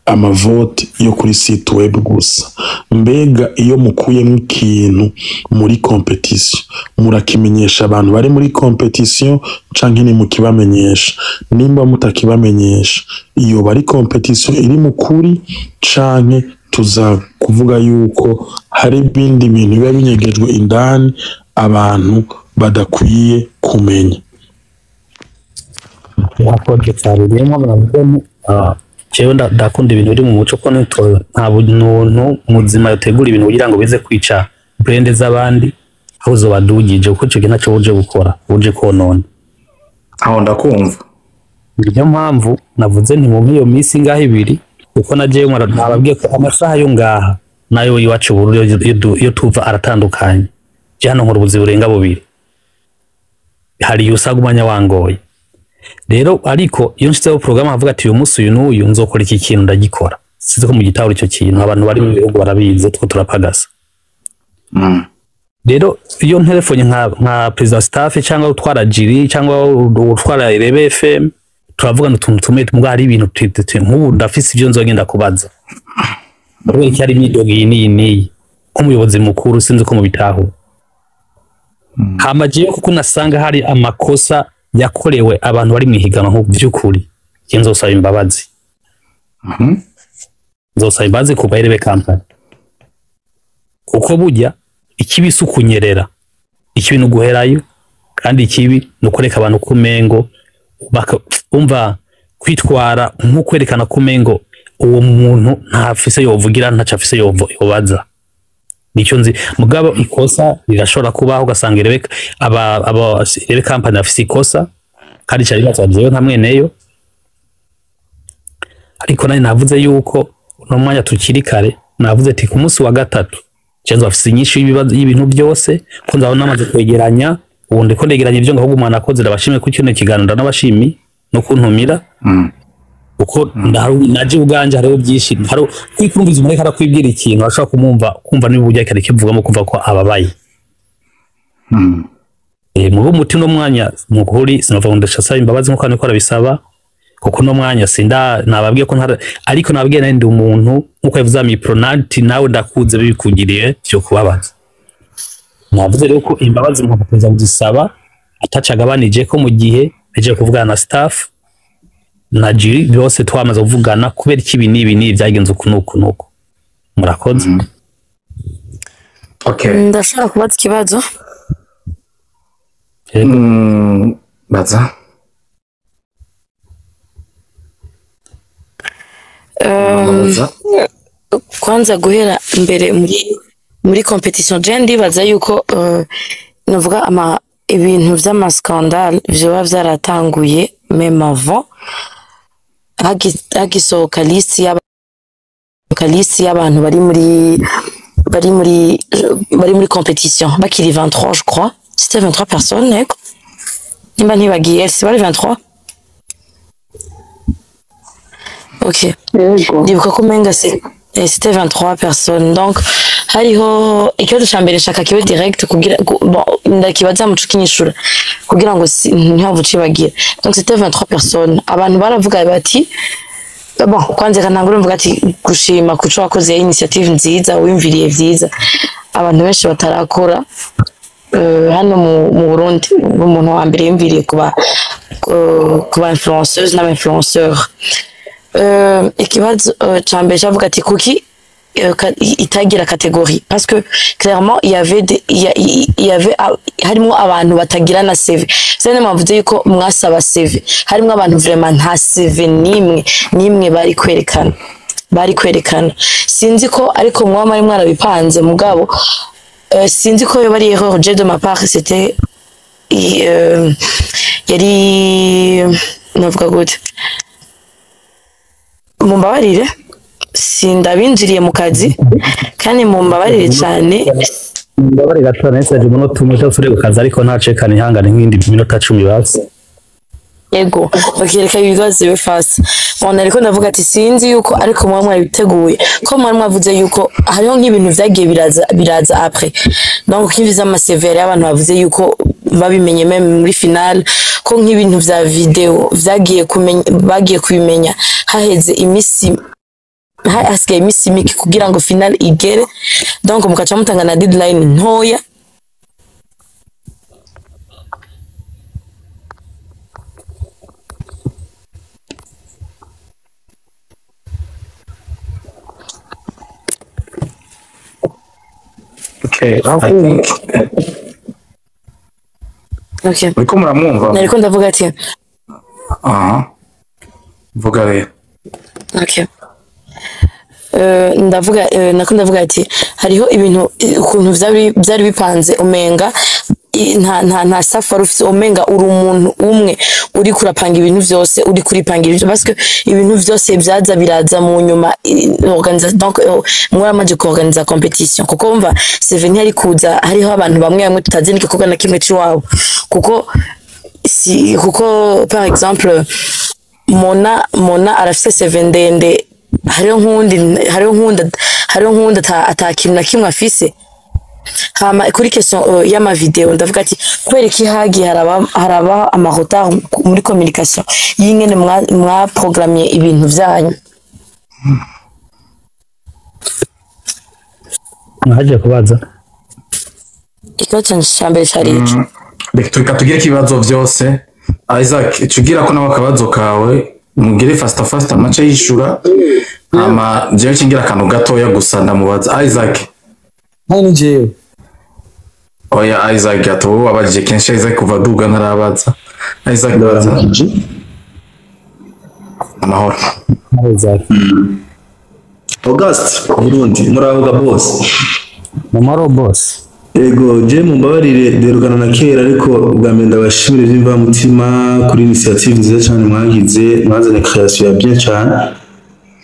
[SPEAKER 6] amavote yo kuri site web gusa? Mbega iyo mukuyemo ikintu muri competition, murakimenyesha abantu bari muri competition canke ntimukibamenyesha? Nimba mutakibamenyesha, iyo bari competition iri mu kuri, canke tuza kuvuga yuko hari ibindi bintu biba binyegejwe indani abantu badakwiye kumenya?
[SPEAKER 4] Murakoze cyane. Niyo mpamvu navuga nti, jewe ndakunda ibintu biri mu muco, ko nta muntu muzima yotegura ibintu kugira ngo bize kwica brand z'abandi, aho uzobadugije, kuko ico gihe ntaco uje gukora, uje konona.
[SPEAKER 1] Aho ndakumva.
[SPEAKER 4] Niyo mpamvu navuze nti mumpe iyo minsi ngaho 2, kuko na jewe nababwiye ko amasaha yo ngaha nayo iwacu Bururi iyo tuva aratandukanye. Je hano nkora ubuzi burenga bubiri, hari iyo usanga umwanya wangoye rero. Ariko iyo nshizeho porogaramu avuga ati uyu munsi uyu n'uyu nzokora iki kintu, ndagikora. Sinzi ko mu gitahura icyo kintu, abantu bari mu bihugu barabizi, two turapagasa. Rero iyo ntelefone nka perezida wa staff cyangwa utwara jury cyangwa utwara Irebe FM, turavugana utuntu tumwe tumwe. Hari ibintu nk'ubu ndafise ibyo nzogenda kubaza kubera iki hari imyidogo iyi n'iyi n'iyi, nk'umuyobozi mukuru. Sinzi ko mubitahura. Hama jewe kuko nasanga hari amakosa yakorewe abantu bari mu ihiganwa, nko by'ukuri je nzosaba imbabazi, nzosaba imbabazi kuva Irebe Company, kuko burya ikibi si ukunyerera, ikibi ni uguherayo, kandi ikibi ni ukureka abantu kumengo umva kwitwara nko kwerekana kumengo uwo muntu ntafise yovugira, ntaco afise yobaza. Nicyo nzi. Mugabo ikosa rirashobora kubaho, ugasanga Irebe aba Irebe Company afise ikosa kandi cari bazwa jewe nka mweneyo. Ariko nari navuze yuko uno mwanya tukiri kare, navuze ati ku munsi wa gatatu je nzofise inyishu y'ibibazo y'ibintu byose, ko nzaba namaze kwegeranya. Ubu ndiko ndegeranya ibyo ngaho. Umwana akoze, ndabashimiye ku kino kiganiro, ndanabashimi no kuntumira, kuko naje ubwanje hariho byinshi. Hari kwikumviza umuntu ariko arakwibwira ikintu, ashobora kumwumva, kumva niba uburyo ariko kivugamo, kumva ko ababaye. Mu umuti no mwanya mukuri sinova ngo ndashasaba imbabazi nkuko niko arabisaba, kuko no mwanya sinda nababwiye ko ntara, ariko nababwiye nari ndi umuntu nkuko yavuze amipronati nawe ndakuze bikugiriye cyo kubabaza. Navuze rero ko imbabazi nkakomeza kuzisaba atacagabanije ko mu gihe aje kuvugana na staff na jury bose twamaze kuvugana kubera iki ibi n'ibi n'ibi byagenze uku n'uku n'uku. Murakoze.
[SPEAKER 1] Okay.
[SPEAKER 2] Ndashaka kubaza ikibazo.
[SPEAKER 4] Yego.
[SPEAKER 1] Baza. Baza.
[SPEAKER 2] Kwanza guhera mbere muri competition, je ndibaza yuko novuga ama ibintu vy'amaskandale vyoba vyaratanguye même avant hagisohoka liste y'abantu bari muri competition bakiri 23, je crois c'était 23 personnes. Yego, nimba ntibagiye, si bari 23? Ok.
[SPEAKER 7] Yego.
[SPEAKER 2] Ndibuka ko umenga c'était 23 personnes. Donc hariho ikibazo ca mbere nshaka kibe direct kugira bon, ndakibaza muco kinyishura kugira ngo ntihave ucibagira. Donc c'était 23 personnes. Abantu baravuga bati bon, kwanza reka ntangure mvuga ati gushima kuco wakoze, initiative nziza, wiyumviriye vyiza, abantu benshi batarakora hano mu Burundi. Umuntu wa mbere yumviriye kuba influenceuse n'aba influenceur. Ikibazo ca mbere cavuga ati kuki itagira catégorie, parce que clairement il y avait des, il y, a- il y avait harimo abantu batagira na CV. C'est mwavuze yuko mwasaba CV, harimo abantu vraiment nta CV nimwe nimwe bari kwerekana. Sinzi ko ariko mwaba mwari mwarabipanze, mugabo sinzi ko yoba ari erreur je de ma part, c'était yari navuga gute, mumbabarire sindabinjiriye mu kazi, kandi mumbabarire cyane.
[SPEAKER 4] Mbabare gato, nahise umunota umwe cyangwa turi ku kazi, ariko ntacekane, ihangane nk'indi minota 10 basi.
[SPEAKER 2] Ego, bakireka ibibazo bibe fast. Bon, ariko ndavuga ati sinzi yuko ariko mwa mwabiteguye ko mwari mwavuze yuko hariho nk'ibintu vyagiye biraza après. Donc nk'ivyo vy'ama CV y'abantu bavuze yuko babimenye même muri finale, ko nk'ibintu vya video vyagiye kumenya, bagiye kubimenya haheze imisi, hasigaye imisi mike kugira ngo finale igere, donc mukaca mutanga na deadline ntoya.
[SPEAKER 1] Okay, I think
[SPEAKER 2] Okay.
[SPEAKER 1] Uriko muramwumva?
[SPEAKER 2] Nariko ndavuga ati
[SPEAKER 1] Aha, vuga rero.
[SPEAKER 2] Okay. Ndavuga nako ndavuga ati hariho ibintu ukuntu vyari bipanze, umenga nta safari ufise, umenga uri umuntu umwe uri kurapanga ibintu vyose, uri kuripanga ibintu, parce que ibintu vyose vyaza biraza mu nyuma donc mwaramaze kuorganiza competition, kuko umva CV ntiyari kuza hariho abantu bamwe bamwe tutazi n'igikorwa na kimwe c'iwabo, kuko si kuko par exemple Mona arafise CV ndende, hariho nkundi ata kintu na kimwe afise. Hama kuri question y'ama video ndavuga ati kubera iki hagiye haraba ama retard muri communication y'ingene mwa programmé ibintu vyanyu?
[SPEAKER 4] Naje kubaza
[SPEAKER 2] Ikibazo canje ca mbere cari ico.
[SPEAKER 1] Reka tugire ibibazo vyose. Isaac, tugira ko nawe akabazo kawe mugire fasta fasta mace yishura, hama jewe cingira akantu gatoya gusa ndamubaza Isaac.
[SPEAKER 5] Nani jewe?
[SPEAKER 1] Oya Isaac, ati wowe wabajije kenshi Isaac kuva duga ntarabaza. Isaac baza. Amahoro.
[SPEAKER 4] Isaac.
[SPEAKER 8] August Burundi, muraho ga boss?
[SPEAKER 4] Amahoro boss.
[SPEAKER 8] Ego, je mumbabarire derukana na kera, ariko ubwa mbere ndabashimire by'imvamutima kuri initiative nziza cyane mwagize, mwazanye création ya bien cyane.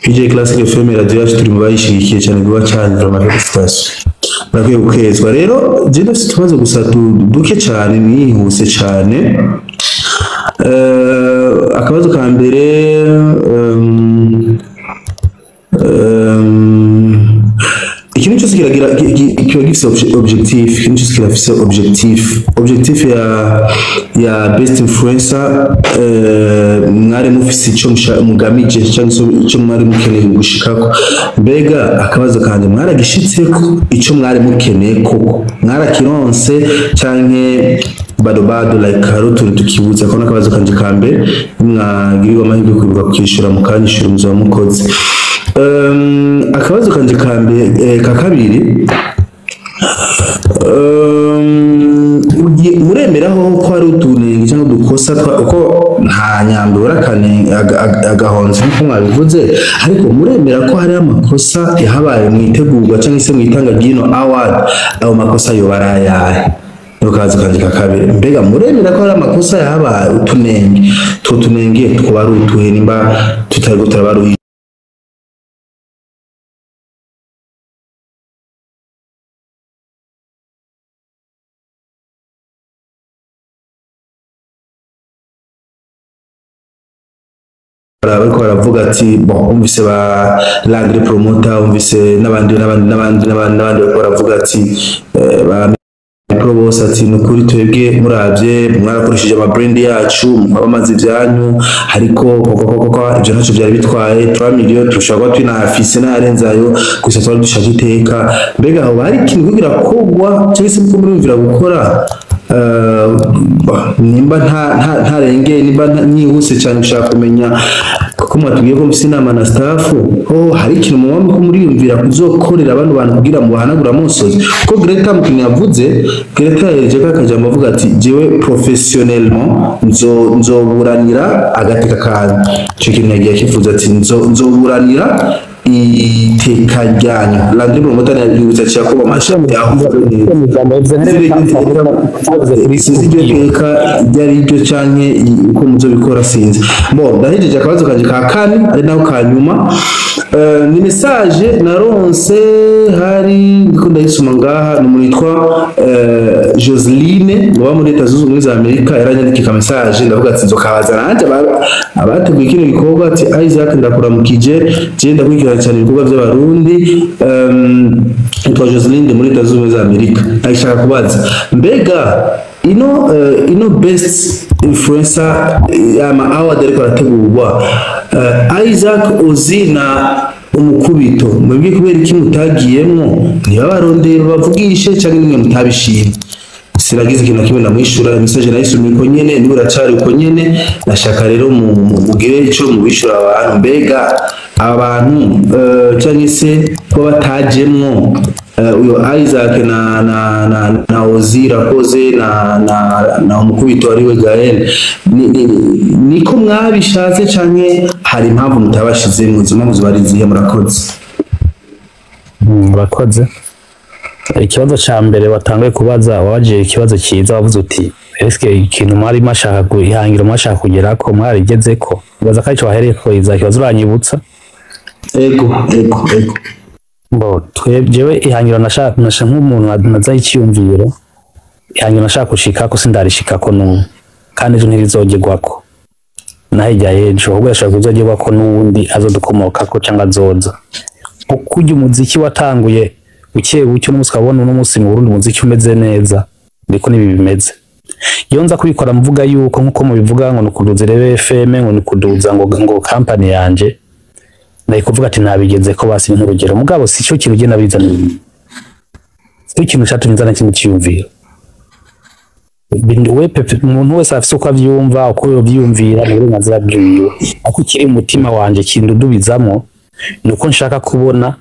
[SPEAKER 8] PJ Classic FM radio yacu turi mu bayishigikiye cyane vuba cyane, vraiment félicitations. Murakwiye gukezwa. Rero je ndafite utubazo gusa duke cyane nihuse cyane. Akabazo ka mbere, ikintu cyose kiragira kiba gifise objectif, ikintu cyose kirafise objectif ya best influencer. Mwari mufise ico mugamije cyangwa se ico mwari mukeneye gushikako. Mbega akabazo kanje, mwaragishitseko ico mwari mukeneye koko? Mwarakironse canke bado bado, like hari utuntu tukibuza? Ko n'akabazo kanje ka mbere, mwagirirwa amahirwe kwibuka kukishura mukanyishura, muzaba mukoze. Akabazo kanje ka mbere, ka kabiri, muremeraho ko hari utunenge cyangwa udukosa uko nta nyambi urakane agahonze nk'uko mwabivuze, ariko muremera ko hari amakosa yahabaye mu itegurwa cyangwa se mu itanga ry'ino award? Ayo makosa yoba ari ayahe? Niko kabazo kanje ka kabiri. Mbega muremera ko hari amakosa yahabaye, utunenge, utwo tunenge twaba ari utuhe, nimba tutariko turabaruhisha? Bariko baravuga ati bon, umvise ba Landry Promoter, umvise n'abandi n'abandi n'abandi n'abandi n'abandi bariko baravuga ati ba pro bose ati nukuri twebwe muravye mwarakoresheje ama brand yacu mukwamamaza ivyanyu, ariko koko koko ivyo ntacyo vyari bitwaye, 3 million tushobora kuba twinahafise n'ayarenze ayo, gusa twari dushaka iteka. Mbega aho hari ikintu kugira kogwa cyangwa se muko muriyumvira gukora? Nimba ntarengeye, nimba nihuse cyane gushaka kumenya, kuko mwatubwiye ko mufise inama na staff, ho hari ikintu muba muko muriyumvira kuzokorera bano bantu kugira ngo bahanagure amosozi? Kuko Greta mu kintu yavuze, Greta yahereje ko akajambo avuga ati jewe professionnellement nzoburanira agateka kanyu. Ico kintu yagiye akifuza ati nzoburanira iteka ryanyu. Landry Promoter yibutsa Yakobo amashami sinzi iryo teka iryo ari ryo canke uko muzobikora, sinzi. Bon, ndahejeje. Akabazo kanje ka kane ari naho ka nyuma. Ni message naronse, hari ndiko ndayisoma ngaha, ni umuntu yitwa Joseline uba muri Leta Zunze Ubumwe za Amerika. Yaranyandikika message, ndavuga ati nzokabaza nanjye abateguye kino gikorwa. Ati: "Isaac, ndakuramukije, je ndakurikirana cyane ibikorwa by'Abarundi, nitwa Joseline, ndi muri Leta Zunze Ubumwe za Amerika. Ndashaka kubaza, mbega ino best influencer, ama award ariko arategurwa, Isaac Ozi na Umukubito, mwebwe kubera iki mutagiyemwo? Niba barondeye bavugishe cyangwa nimwe mutabishimye?" Sinagize ikintu na kimwe ndamwishura. Message nayisomye uko nyene, niba uracari uko nyene. Nashaka rero mugire ico mubishura abantu. Mbega abantu, cyangwa se kuba batajemwo, uyo Isaac na Ozi Rakoze na Umukubito ariwe Gael, niko mwabishatse canke hari impamvu mutabashizemwo? Izo mpamvu ziba ari izihe? Murakoze.
[SPEAKER 4] Murakoze. Ikibazo ca mbere watanguye kubaza, wabajije ikibazo cyiza, wavuze uti: "Eske ikintu mwari mashaka ihangiro mwashaka kugerako mwarigezeko?" Ubaza ko arico wahereyeko, iza kibazo uranyibutsa.
[SPEAKER 8] Ego.
[SPEAKER 4] Bo jewe ihangiro nashaka, nasha nk'umuntu nazaho icyiyumviro, ihangiro nashaka gushikako sindarishikako n'ubu, kandi ejo ntirizogerwako na hirya y'ejo, ahubwo yashaka kuzogerwako n'uwundi azodukomokako cyangwa azoza. Kuko urya umuziki watanguye buke buke, uno munsi ukabona uno munsi mu Burundi umuziki umeze neza, niko nibi bimeze. Iyo nza kubikora mvuga yuko nkuko mubivuga ngo ni ukuduza Irebe FM, ngo ni ukuduza ngo company yanje, nari kuvuga ati nabigeze ko basi nk'urugero. Mugabo si cyo kintu ugenda bizana, si cyo kintu cyatumye nzana kimwe cyiyumviro. We pepe, umuntu wese afise uko avyumva, uko yovyiyumvira ni uburenganzira bwiwe, ariko ikiri mu mutima wanje kindudubizamwo ni uko nshaka kubona,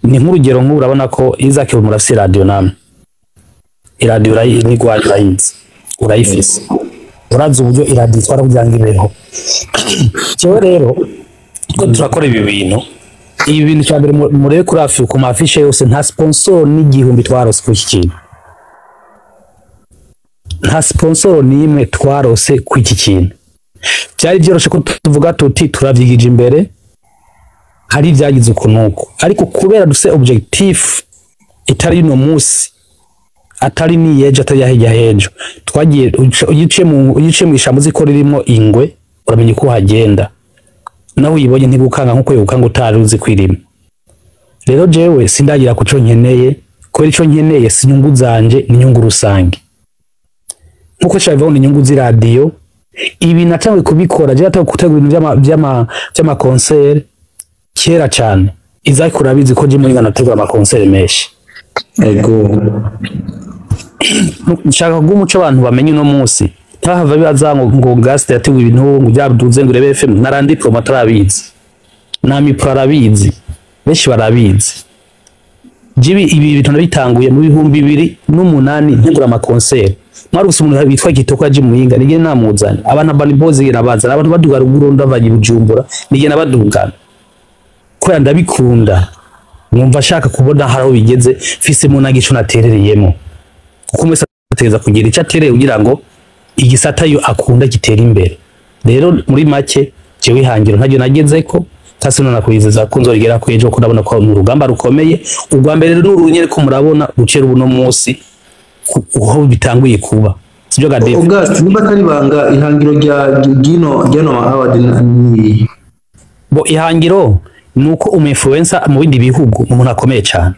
[SPEAKER 4] ni nk'urugero nk'ubu urabona ko Isaac murafise radio, namwe iradiyo nigwaye urayizi, urayifise, urazi uburyo iradiyo itwara kugira ngo ibeho. Jewe rero ko turakora ibi bintu, cya mbere murebe kuri afi ku mafishe yose, nta sponsor n'igihumbi twarose kuri iki kintu, nta sponsor n'imwe twarose kuri iki kintu. Byari byoroshe ko tuvuga tuti turavyigije imbere, hari ibyagize uku nuku, ariko kubera dufise objectif itari uno munsi, atari niyejo, atari yahijya hejo, twagiye uciye mu ishambo uzi ko ririmo ingwe, uramenya uko uhagenda, nawe uyibonye ntigukanga nkuko yogukanga utari uzi ko irimo. Rero jewe sindagira ku co nkeneye, kubera ico nkeneye si inyungu zanje, ni inyungu rusange. Nkuko shabivaho, ni inyungu z'iradiyo. Ibi natanguye kubikora, jewe natanguye gutegura ibintu vy'ama concert kera cane. Isaac urabizi ko je muri nategura ama concert menshi.
[SPEAKER 8] Ego.
[SPEAKER 4] Nshaka kuguha umuco abantu bamenye uno munsi, ntahava bibaza ngo Gaste yateguye ibintu ngo byaduze, ngo Irebe FM narandi promoter arabizi, na Mipro arabizi, benshi barabizi. Jibi ibi bintu nabitanguye mu 2008 ntegura ama concert. Mwaruse umuntu witwa Kitoko yaje Muyinga, nige namuzanye, abantu Bani Boys nabazana, abantu baduga ruguru ndavanye Bujumbura, nige nabadugana kubera ndabikunda, numva ashaka kubona hari aho bigeze, mfisemo nagico naterereyemo, kuko mwese ategereza kugira icyo atereye kugira ngo igisata yo akunda gitere imbere. Rero muri make, jewe ihangiro ntaryo nagezeko, kasi none nakwizeza ko nzorigera ko ejo, ko ndabona ko ni urugamba rukomeye. Urwa mbere rero n'urunyere ko murabona rucera uno munsi aho bitanguye kuba, sibyo ga Dave?
[SPEAKER 8] August, niba atari banga, ihangiro rya gino ryano award ni?
[SPEAKER 4] Bo ihangiro ni uko umu influencer mu bindi bihugu umuntu akomeye cyane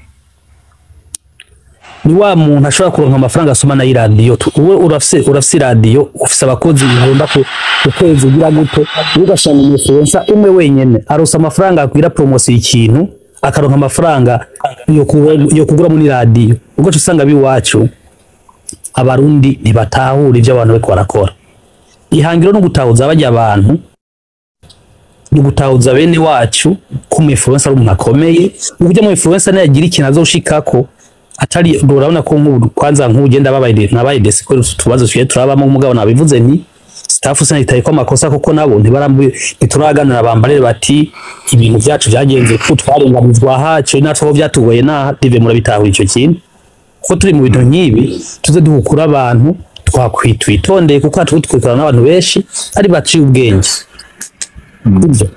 [SPEAKER 4] ni wa muntu ashobora kuronka amafaranga asoma na iradiyo. Wowe urafise iradiyo, ufise abakozi bihemba ku kwezi, ugira gute, ugasanga umu influencer umwe wenyene aronsa amafaranga akwira promotion ikintu, akaronka amafaranga yo kugura muri radiyo. Ubwo usanga biwacu Abarundi ntibatahura ivyo abantu bariko barakora. Ihangiro no gutahuza bajya abantu, ni ugutahuza bene wacu ko umu influencer ari umuntu akomeye, uburyo umu influencer nayagira ikintu azoshikako atari. Urabona ko nk'ubu kwanza nk'ugenda babaye nabaye desi ko utubazo tugiye turabamo. Umugabo nabivuze nti staff sanitaye ko amakosa, kuko nabo ntibarambuye, ntituraganira bambarire bati ibintu byacu byagenze ko twarenganizwa hacu natwe aho byatugoye naha dive. Murabitahura icyo kintu ko turi mu bintu nk'ibi, tuze duhukura abantu twakwitwitondeye, kuko hatwitwikana n'abantu benshi ari baciye ubwenge. Sibyo?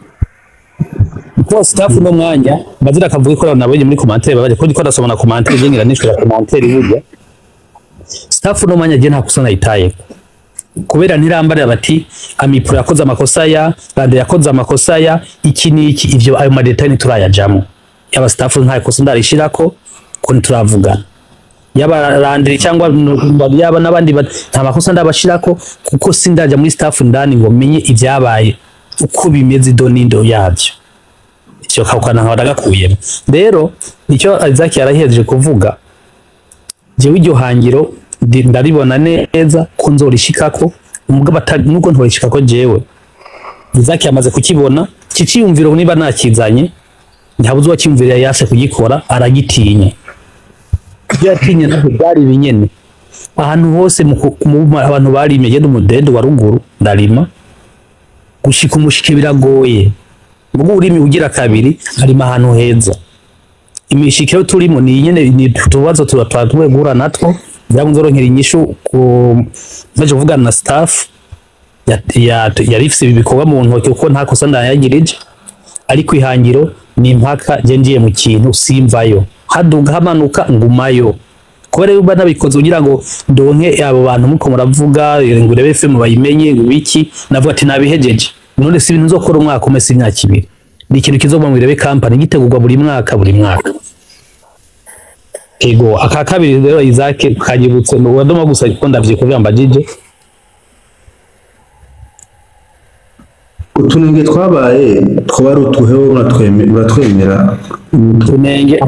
[SPEAKER 4] Ko staff no mwanya bazira akavuga ko nabonye muri commentaire babaje ko ndiko ndasoma na commentaire, je ngira nishura commentaire. Burya staff no mwanya je nta kosa nayitaye, kubera ntirambarira bati Amipro yakoze amakosa, ya Rande yakoze amakosa ya iki n'iki. Ivyo ayo ma détails ntiturayajamo. Yaba staff, nta kosa ndarishirako ko ntituravugana. Yaba Landry cyangwa yaba n'abandi, nta makosa ndabashirako, kuko sindaja muri staff ndani ngo menye ibyabaye uko bimeze, ido n'indo yabyo. Icyo kakana nkaba ndagakuyemo. Rero icyo Isaac yarahejeje kuvuga, jewe iryo hangiro ndaribona neza ko nzorishikako, umugabo atari nubwo ntorishikako. Jewe Isaac yamaze kukibona iki ciyumviro, niba nakizanye ntabuze uwacyumvira yase kugikora, aragitinya. Ibyo yatinye ntabwo byari ibinyene. Ahantu hose abantu barimye, genda umudende wa ruguru ndarima, gushika umushike biragoye. Mugo urimi ugira kabiri arima ahantu heza. Imishike yo turimo ni nyene, ni tubazo tuba twatuwe guhura natwo kugira ngo nzoronkera inyishu ku maze kuvugana na staff yari ifise ibi bikorwa mu ntoki, kuko nta kosa ndayagirije. Ariko ihangiro ni impaka, je ngiye mu kintu simvayo, haduga hamanuka ngumayo, kubera yuba nabikoze kugira ngo ndonke abo bantu muko muravuga ngo urebe film bayimenye ngo biki. Navuga ati nabihejeje none, si ibintu nzokora umwaka umwe, si imyaka 2, ni ikintu kizova mu Irebe Company gitegurwa buri mwaka, buri mwaka. Ego, aka kabiri rero Isaac kanyibutse mu wadoma gusa kuko ndavye kuvuga mbajije.
[SPEAKER 8] Utunenge twabaye twaba ari utuhe? Wowe uratwemera?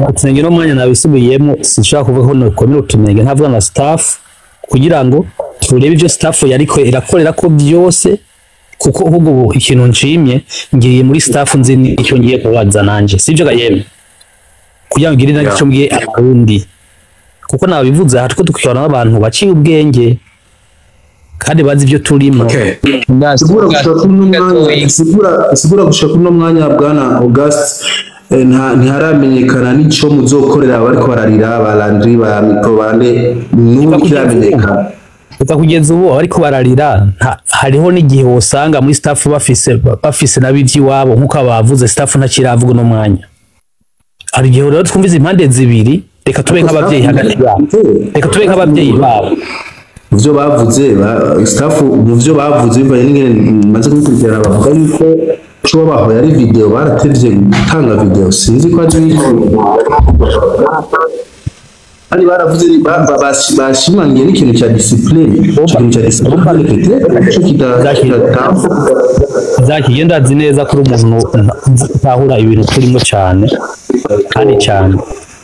[SPEAKER 4] Utunenge no mwanya nabisubiyemo, sinshobora kuvuga ko nokomera utunenge ntavuga na staff, kugira ngo turebe ibyo staff yariko irakorera ko byose, kuko ahubwo ubu ikintu nshimye, ngiye muri staff nzi icyo ngiye kubaza nanje, sibyo gayemwe, kugira ngo ngire nacyo mbwiye abarundi, kuko nabivuze aha two dukorana n'abantu baciye ubwenge kandi bazi ibyo turimo.
[SPEAKER 1] Okay.
[SPEAKER 8] Sigura gushika kuri uno mwanya, sigura gushika kuri uno mwanya, bwana August, ntiharamenyekana n'ico muzokorera abariko bararira, ba Landry, ba Micro, bande, n'ubu kiramenyekana?
[SPEAKER 4] Kuva kugeza ubu ariko bararira, hariho n'igihe wosanga muri staff bafise nabo iby'iwabo nk'uko abavuze staff ntakiravuga uno mwanya. Hari igihe rero twumviza impande zibiri, reka tube nk'abavyeyi hagati yabo, reka tube nk'abavyeyi babo.
[SPEAKER 8] Mu byo bavuze staff, mu byo bavuze bivanye n'ingene maze kubikurikirana, bavuga yuko co babahoye ari video, baratevye gutanga video. Sinzi ko ari ari baravuze bashimangiye n'ikintu cya discipline, ico kintu cya discipline peut-être ico kidatanga.
[SPEAKER 4] Zaki, iyo ndazi neza ko uri umuntu utahura ibintu turimo cyane kandi cyane,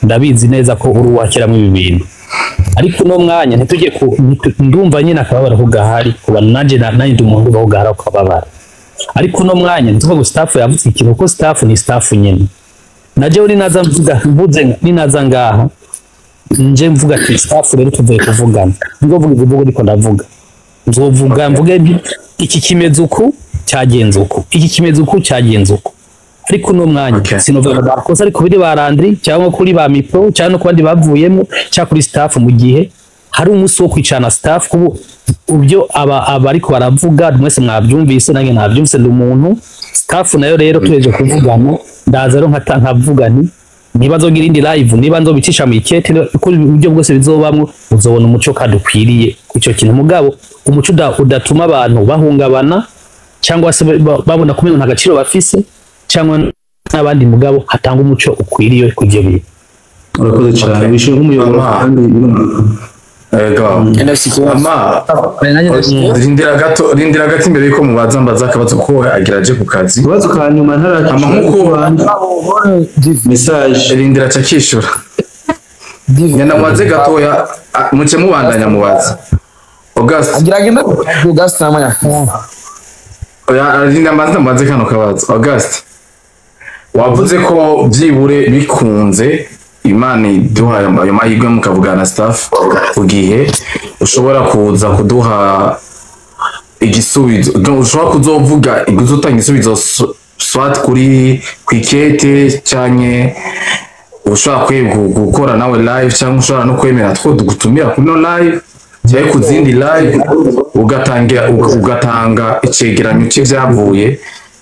[SPEAKER 4] ndabizi neza ko uri uwakiramwo ibi bintu. Ariko uno mwanya ntitujye ku ndumva nyine akababaro ko gahari kuba nanje nanjye ndi umuntu ubaho gahari akababara. Ariko uno mwanya ntituvuga ngo staff yavuze ikintu, kuko staff ni staff nyine. Na jewe ninaza mvuga mvuze, ninaza ngaha nje mvuga ati staff rero tuvuye kuvugana, nibwo mvuga ivugo ndiko ndavuga, nzovuga mvuge nti iki kimeze uku, cyagenze uku, iki kimeze uku, cyagenze uku. Ariko uno mwanya sinovuga ngo bakoze, ariko biri ba Landry cyangwa kuri ba Mipro cyangwa no ku bandi bavuyemo cyangwa kuri staff, mu gihe hari umunsi wo kwicarana staff kubu ubyo aba abariko baravuga mwese mwabyumvise, nanjye nabyumvise, ndi umuntu. Staff nayo rero tuheje kuvugana, ndaza rero nkata nkavuga nti niba nzogira indi live, niba nzobicisha mu ikete, uko uburyo bwose bizobamwo, uzobona umuco kandi ukwiriye ku ico kintu. Mugabo umuco udatuma abantu bahungabana cyangwa se babona ko nta gaciro bafise cyangwa n'abandi, mugabo hatanga umuco ukwiriye ku ivyo bintu.
[SPEAKER 8] Urakoze cyane, wishyuye nk'umuyoboro kandi.
[SPEAKER 1] Ego. Ama rindira gato imbere yuko mubaza, mbaza akabazo ko agira aje ku kazi.
[SPEAKER 8] Ikibazo ka nyuma.
[SPEAKER 1] Ama nkuko
[SPEAKER 8] message.
[SPEAKER 1] Rindira cakishura. Nyana mubaze gatoya, muce mubandanya mubaza. August.
[SPEAKER 5] Agira agenda August namanya.
[SPEAKER 1] Oya, rindira mbanze mbaze kano kabazo. August. Wavuze ko byibure bikunze, Imana iduhaye ayo mahirwe mukavugana na staff ku gihe, ushobora kuza kuduha igisubizo. Donc, ushobora kuzovuga, kuzotanga igisubizo soit kuri kwikete, canke ushobora gukora nawe live, cyangwa ushobora no kwemera two dugutumira kuri no live cyangwa ku zindi live, ugatangira ugatanga icegeranyo c'ivyavuye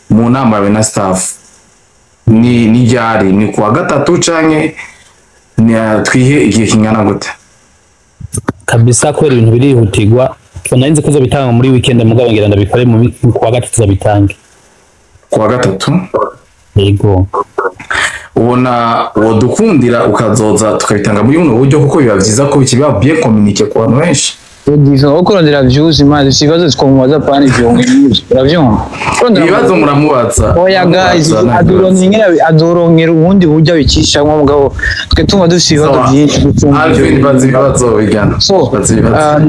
[SPEAKER 1] mu nama yawe na staff. Ni ryari? Ni kuwa gatatu canke ni twihe igihe kingana gute?
[SPEAKER 4] Kabisa, kubera ibintu birihutirwa, nari nzi ko uzobitanga muri weekend, mugabo ngira ndabikore mu kuwa gatatu tuzabitange.
[SPEAKER 1] Kuwa gatatu?
[SPEAKER 4] Yego.
[SPEAKER 1] Ubona wodukundira ukazoza tukabitanga muri buno buryo, kuko biba vyiza ko biba bien communiqué ku bantu benshi.
[SPEAKER 7] Diva, wo kurondera views, mazi si ibibazo twomubaza, pani ivyo ngivyo, uravyumva? Kurondera.
[SPEAKER 1] Ibibazo muramubaza.
[SPEAKER 7] Oya guys,
[SPEAKER 1] Muramubaza, nta kibazo.
[SPEAKER 7] Adurongera ubundi buryo abicishamo, mugabo twe tumva dufite ibibazo
[SPEAKER 1] Sawa.
[SPEAKER 7] byinshi gusumba ivyo.
[SPEAKER 1] Alvin, baza ibibazo bigana.
[SPEAKER 7] So,
[SPEAKER 1] Baza ibibazo.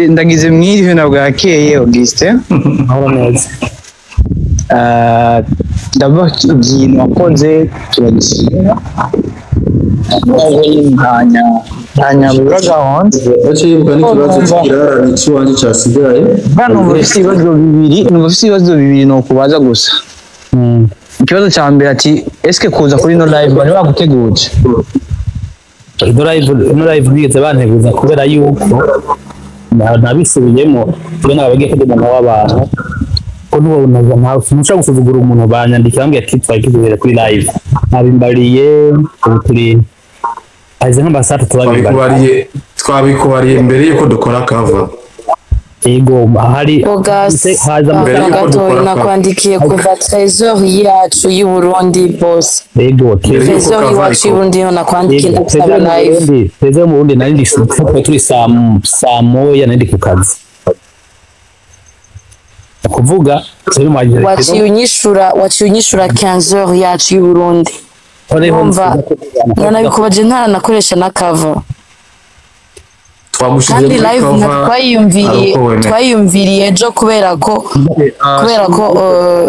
[SPEAKER 7] ndagize mwiriwe na bwakeye, Augustin.
[SPEAKER 4] Mahoro neza.
[SPEAKER 7] D'abord ikintu wakoze turagishimira, nubwo nyine ntanyabura gahunda.
[SPEAKER 8] Bace yibuka n'ikibazo cy'ikirarane cy'iwanjye cyasigaye.
[SPEAKER 7] Bwana, numva ufite ibibazo bibiri, numva ufite ibibazo bibiri nokubaza gusa. Ikibazo cya mbere ati: eske kuza kuri ino live bari baguteguje?
[SPEAKER 4] Ino live bigeze banteguza, kubera yuko nabisubiyemo twe nababwiye ko ndi umuntu w'abantu, ko ntubonaga ntawe ntushobora gusuzugura umuntu. Banyandikira bambwira ati twari tuguhere kuri live, nabimbariye. Ubu turi haheze nk'amasaha 3 turabimbariye.
[SPEAKER 1] Twabikubariye mbere yuko dukora cover.
[SPEAKER 4] Yego, hari
[SPEAKER 2] Bogas,
[SPEAKER 4] haza
[SPEAKER 1] Mbere
[SPEAKER 2] akana
[SPEAKER 1] yuko
[SPEAKER 2] gatoya,
[SPEAKER 1] dukora
[SPEAKER 2] nakwandikiye kuva 13h yacu y'u Burundi, boss.
[SPEAKER 4] Yego.
[SPEAKER 1] Mbere yuko
[SPEAKER 2] 13h
[SPEAKER 1] cover
[SPEAKER 2] iwacu y'u
[SPEAKER 1] ikorwa.
[SPEAKER 2] Burundi niho nakwandikiye, ndagusaba live.
[SPEAKER 4] Teze mu Burundi nari ndi twari turi saa 1, nari ndi ku kazi. Ni ukuvuga turi mu
[SPEAKER 2] Waciye unyishura 15h yacu y'u Burundi. Urumva nanabikubaje, ntaranakoresha na cover.
[SPEAKER 1] Twagushize
[SPEAKER 2] Kandi
[SPEAKER 1] muri
[SPEAKER 2] live
[SPEAKER 1] cover
[SPEAKER 2] twayiyumviriye
[SPEAKER 1] ari uko wemeye.
[SPEAKER 2] Twayiyumviriye ejo kubera ko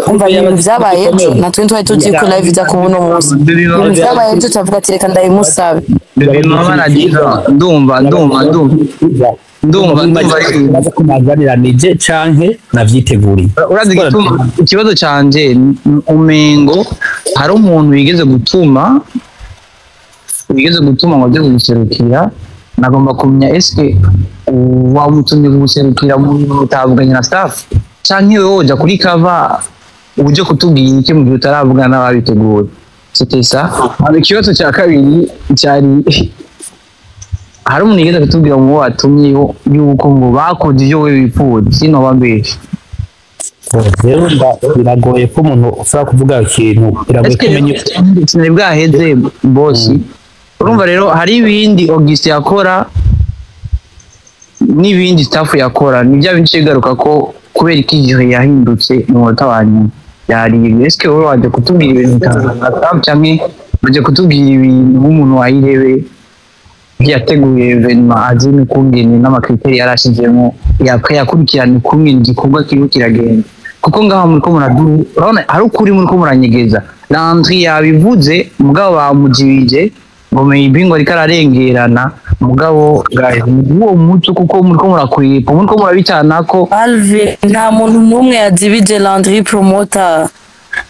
[SPEAKER 2] umva, ibintu vyabaye ejo, natwe twari tuzi ko live iza kuba uno munsi. Ibintu vyabaye ejo, turavuga ati reka ndabimusabe.
[SPEAKER 7] Mama Diva, ndumva
[SPEAKER 4] Baza ko naganiranije canke navyiteguriye.
[SPEAKER 7] Urazi igituma ikibazo canje umengo hari umuntu wigeze gutuma ngo aze kuguserukira. Nagomba kumenya: eske wamutumye kuguserukira mutavuganye na staff, canke wewe woja kuri cover uje kutubwira iki mu gihe utaravugana n'ababiteguye? C'était ça. Hama ikibazo cya kabiri cyari: hari umuntu yigeze kutubwira ngo watumye yuko ngo bakoze ibyo we wifuza, sinoba mbeshe?
[SPEAKER 4] Rero biragoye ko umuntu ushobora kuvuga ikintu, biragoye
[SPEAKER 7] Eske
[SPEAKER 4] kumenya.
[SPEAKER 7] Sinari bwaheze, bosi. Urumva rero hari ibindi Augustin yakora n'ibindi staff yakora, ni bya bindi bigaruka ko kubera iki igihe yahindutse mu munota wa nyuma yari ibi. Eske wowe waje kutubwira ibintu bitandukanye na staff, canke waje kutubwira ibintu nk'umuntu wayirebe yateguye événement, azi n'ukungene n'ama critères yarashizemo, yapre yakurikirana ukungene igikorwa kiriko kiragenda? Kuko ngaho muriko muradu, urabona hari ukuri muriko muranyegeza. Landry yabivuze, mugabo bamujibije ngo maybe ngo ariko ararengerana. Mugabo guys, uwo muco, kuko muriko murakwipa, muriko murabicanako.
[SPEAKER 2] Alvin, nta muntu n'umwe yazibije Landry Promoter,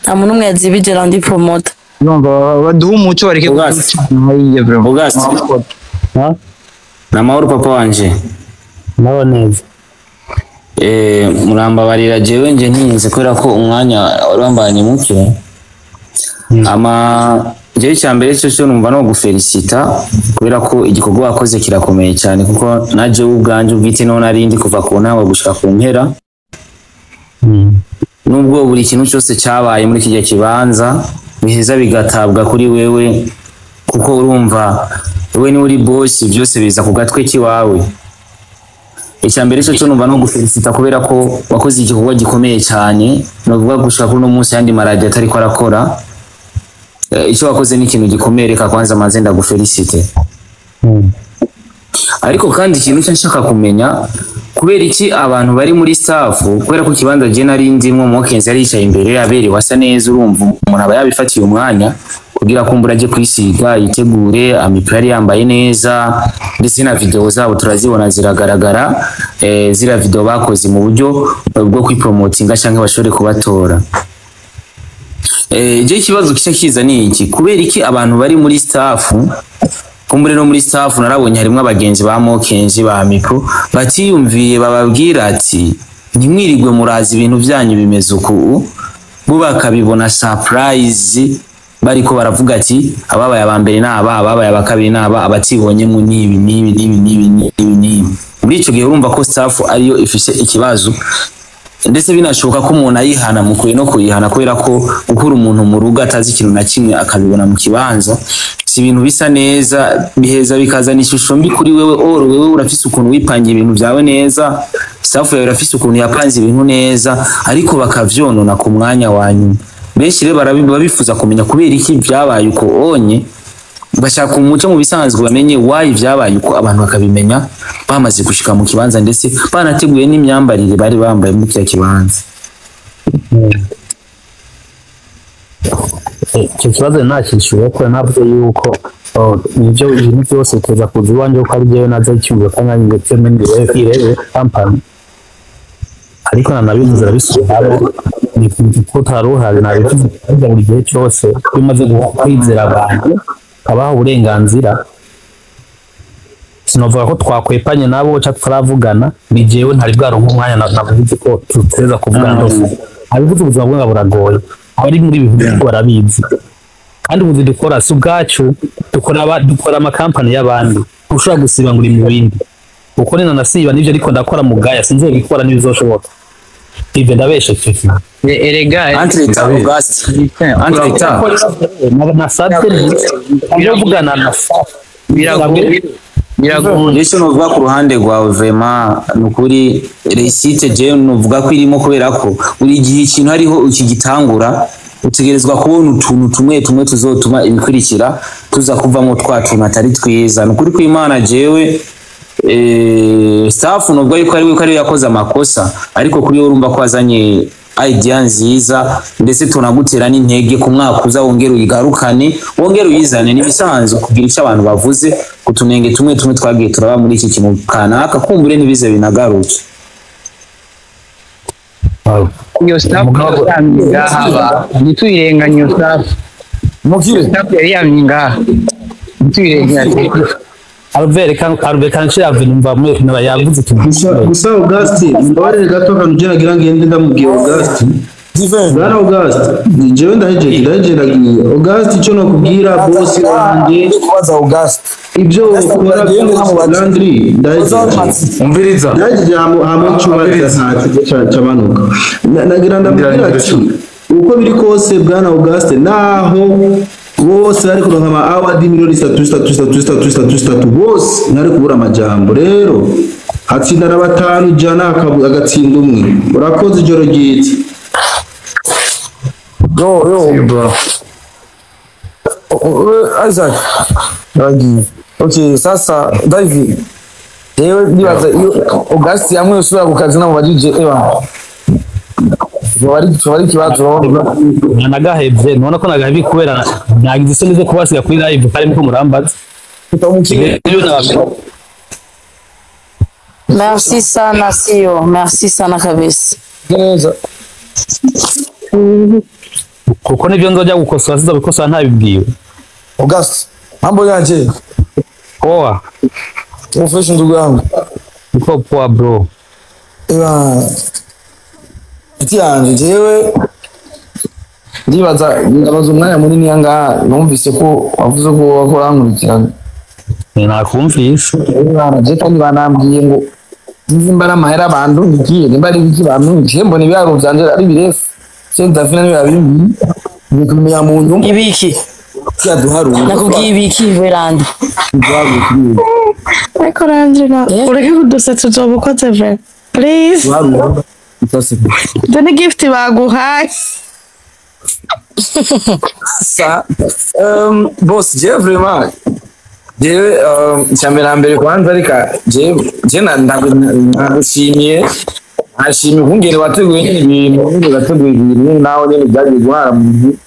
[SPEAKER 2] nta muntu n'umwe yazibije Landry Promoter.
[SPEAKER 7] Urumva, baduha umuco, bareke
[SPEAKER 9] August.
[SPEAKER 7] kuducana hariya, bro.
[SPEAKER 9] August. Ni amahoro, papa wanje?
[SPEAKER 4] Naho neza.
[SPEAKER 9] Murambabarira, jewe nje ntinze kubera ko umwanya wari wambanye muke. Ama jewe icya mbere cyo numva no gufelicita, kubera ko igikorwa wakoze kirakomeye cyane, kuko na jewe ubwanje ubwite niho nari ndi kuva ku ntango gushika ku mpera. Nubwo buri kintu cyose cyabaye muri kijya kibanza biheza bigatabwa kuri wewe, kuko urumva wewe ni uri boss, byose biza ku gatwe kiwawe. Icya mbere cyo numva no gufelicita kubera ko wakoze igikorwa gikomeye cyane, novuga gushika kuri uno munsi yandi maradiyo atariko arakora. Icyo wakoze ni ikintu gikomeye, reka kwanza manze ndagufelicite. Ariko kandi ikintu cyo nshaka kumenya, kubera iki abantu bari muri staff, kubera ko ikibanza je nari ndimwo, Mokenzi yari yicaye imbere aberewe asa neza, urumva umuntu aba yabifatiye umwanya kugira kumbura aje kwisiga, yitegure amipira, yari yambaye neza, ndetse na video zabo turazibona ziragaragara, ziriya video bakoze mu buryo bwo kwipromotinga canke bashobore kubatora. Je ikibazo kica kiza ni iki: kubera iki abantu bari muri staff, kumbure no muri staff narabonye harimwo abagenzi ba Mokenzi ba Mipro, batiyumviye bababwira ati ntimwirirwe muraza, ibintu byanyu bimeze uku, bo bakabibona surprise? Bariko baravuga ati ababaye aba mbere n'aba, ababaye aba kabiri n'aba, abatibonyemo n'ibi n'ibi n'ibi n'ibi n'ibi n'ibi. Muri ico gihe urumva ko staff ariyo ifise ikibazo, ndetse binashoboka ko umuntu ayihana, mukwiye no kuyihana, kubera ko gukura umuntu mu rugo atazi ikintu na kimwe akabibona mu kibanza si ibintu bisa neza, biheza bikazana ishusho mbi kuri wewe. Oro wewe urafise ukuntu wipangiye ibintu byawe neza, staff yawe irafise ukuntu yapanze ibintu neza, ariko bakavyonona ku mwanya wa nyuma. Benshi rero babifuza kumenya kubera iki vyabaye uko onye, bashaka umuco mu bisanzwe, bamenye why vyabaye uko, abantu bakabimenya bamaze gushika mu kibanza, ndetse banateguye n'imyambarire bari bambaye muri kiriya kibanza.
[SPEAKER 4] Icyo kibazo ntakishyuye ko navuze yuko ibyo ibintu byose kuza kuza iwanjye ko ari jyewe naza icyumviro kandi nanjye ndetse muri irebe kampani, ariko nanabivuze arabisubiramo, ni ko utari uhari. Nabivuze buri gihe cyose iyo umaze kwizera abantu ukabaha uburenganzira, sinavuga ko twakwepanye nabo cyangwa tutaravugana, ni jyewe ntari bwaronke umwanya. Navuze ko tuteza kuvugana rwose, abivuze ubuzima bwabo buragoye, abari muri ibi bihugu barabizi, kandi ubuzi dukora si ubwacu, dukora amakampani y'abandi. Ushobora gusiba ngo uri mu bindi, uko nina nasiba n'ibyo ariko ndakora mu gaya sinzobikora n'ibizoshoboka, ibyo ndabeshe icyo kintu.
[SPEAKER 7] Erega
[SPEAKER 9] Entre temps, Auguste, entre temps,
[SPEAKER 4] Nasabye kuvugana na
[SPEAKER 7] biragoye, biragoye.
[SPEAKER 9] Nicyo novuga ku ruhande rwawe, vraiment ni ukuri réussite jewe novuga ko irimo, kubera ko buri gihe ikintu hariho ukigitangura utegerezwa kubona utuntu tumwe tumwe tuzotuma ibikurikira tuza kuvamo twa tuntu atari twiza. Ni ukuri kw'Imana, jewe staff nubwo yuko ari we ko ariwe yakoze amakosa, ariko kuri we urumva ko wazanye idea nziza, ndetse tunagutera n'intege ku mwaka uza wongere uyigarukane, wongere uyizane. N'ibisanzwe kugira icyo abantu bavuze ku tunenge tumwe tumwe twagiye turaba muri iki kintu kanaka, kumbure ntibize binagaruke.
[SPEAKER 7] Iyo staff yamye ngaha, ntituyirenganye iyo staff.
[SPEAKER 5] Mukire.
[SPEAKER 7] Staff yari yamye ngaha, ntituyirenganye.
[SPEAKER 4] Albert kan Albert kan shira numva mwe yavuze ikintu.
[SPEAKER 8] Gusa Augustin, mbabarire gato akantu je nagira ngende ndamubwiye Augustin.
[SPEAKER 5] Divin.
[SPEAKER 8] Bwana Augustin, jewe ndahejeje ndagiye. Augustin, icyo nokubwira bosi wanjye,
[SPEAKER 5] Kubaza August.
[SPEAKER 8] ibyo ukora byose, Landry, ndahejeje.
[SPEAKER 1] Umviriza.
[SPEAKER 8] Ndahejeje hamwe icyubaza ntacyo cyamanuka. Nagira ndamubwira ati uko biri kose bwana Augustin, naho bose bari kuronka ama award miliyoni 3 3 3 3 3 3 bose ntari kubura amajambo. Rero hatsinda na batanu ijana agatsinda umwe. Urakoze, ijoro ryiza.
[SPEAKER 5] Yo yo.
[SPEAKER 1] Bro.
[SPEAKER 5] Isaac. Ndagiye. Okay, sasa David. Jewe ndibaza iyo August yamwe usubira ku kazi namubajije eba. Zoba ari ikibazo.
[SPEAKER 4] Nagahevye, nubona ko nagahevye kubera nagize isoni zo kubasiga kuri live karimo ko murambaza.
[SPEAKER 5] Utamukire.
[SPEAKER 4] Rero nababwira.
[SPEAKER 2] Merci sana sio, merci sana kabisa.
[SPEAKER 5] Neza.
[SPEAKER 4] Kuko nibyo nzojya gukosora sizabikosora ntabibwiwe.
[SPEAKER 5] August, mambo yaje?
[SPEAKER 4] Poa.
[SPEAKER 5] Fresh ndugu yangu.
[SPEAKER 4] Niko poa bro.
[SPEAKER 5] Eba. Iti yanje jewe ndibaza ndabaza umwanya munini yangaha, numvise ko wavuze ko wakora nkurikirana.
[SPEAKER 4] Nakumvise.
[SPEAKER 5] Bana je kandi banambwiye ngo sinzi nimba ari amahera bandungikiye, nimba ari ibiki bandungikiye, mbona ibiharuro vyanje ari birefu. Se Davina niwe yabimbwiye, ngiye kubimenya mu nyuma.
[SPEAKER 2] Ibiki?
[SPEAKER 5] Yaduharura.
[SPEAKER 2] Nakubwiye ibiki Veranda?
[SPEAKER 3] Ariko Angela, ureke kudusetsa, uzoba ukoze ve. Please.
[SPEAKER 5] Duharura.
[SPEAKER 3] Ibyo ni gift baguhaye.
[SPEAKER 5] Sasa boss, jewe vraiment jewe icyambere na mbere kwanza reka jewe ndagushimiye, nashimiye ukungene wateguye nyine ibintu, nyine wateguye ibintu nyine nawe nyine byagiye guhara mu nzu.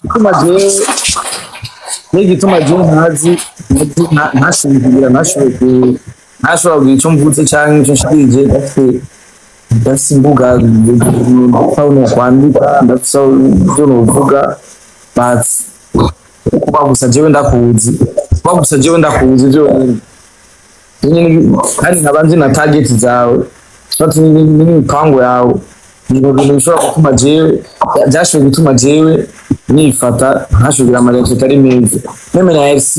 [SPEAKER 5] Gituma jewe n'igituma jewe ntazi ntashoboye kugira ntashobora kugira icyo mvutse cyangwa icyo nshikirije, ndafise imbuga ndafise aho nokwandika, ndafise aho ivyo novuga, but kuba gusa jewe ndakuzi, kuba gusa jewe ndakuzi vyonyene nyene, kandi nkaba nzi na target zawe, fata n'imipango yawe. Ni ibintu bishobora gutuma jewe, byashoboye gutuma jewe nifata ntashobora ama réaction atari meza. Même na RC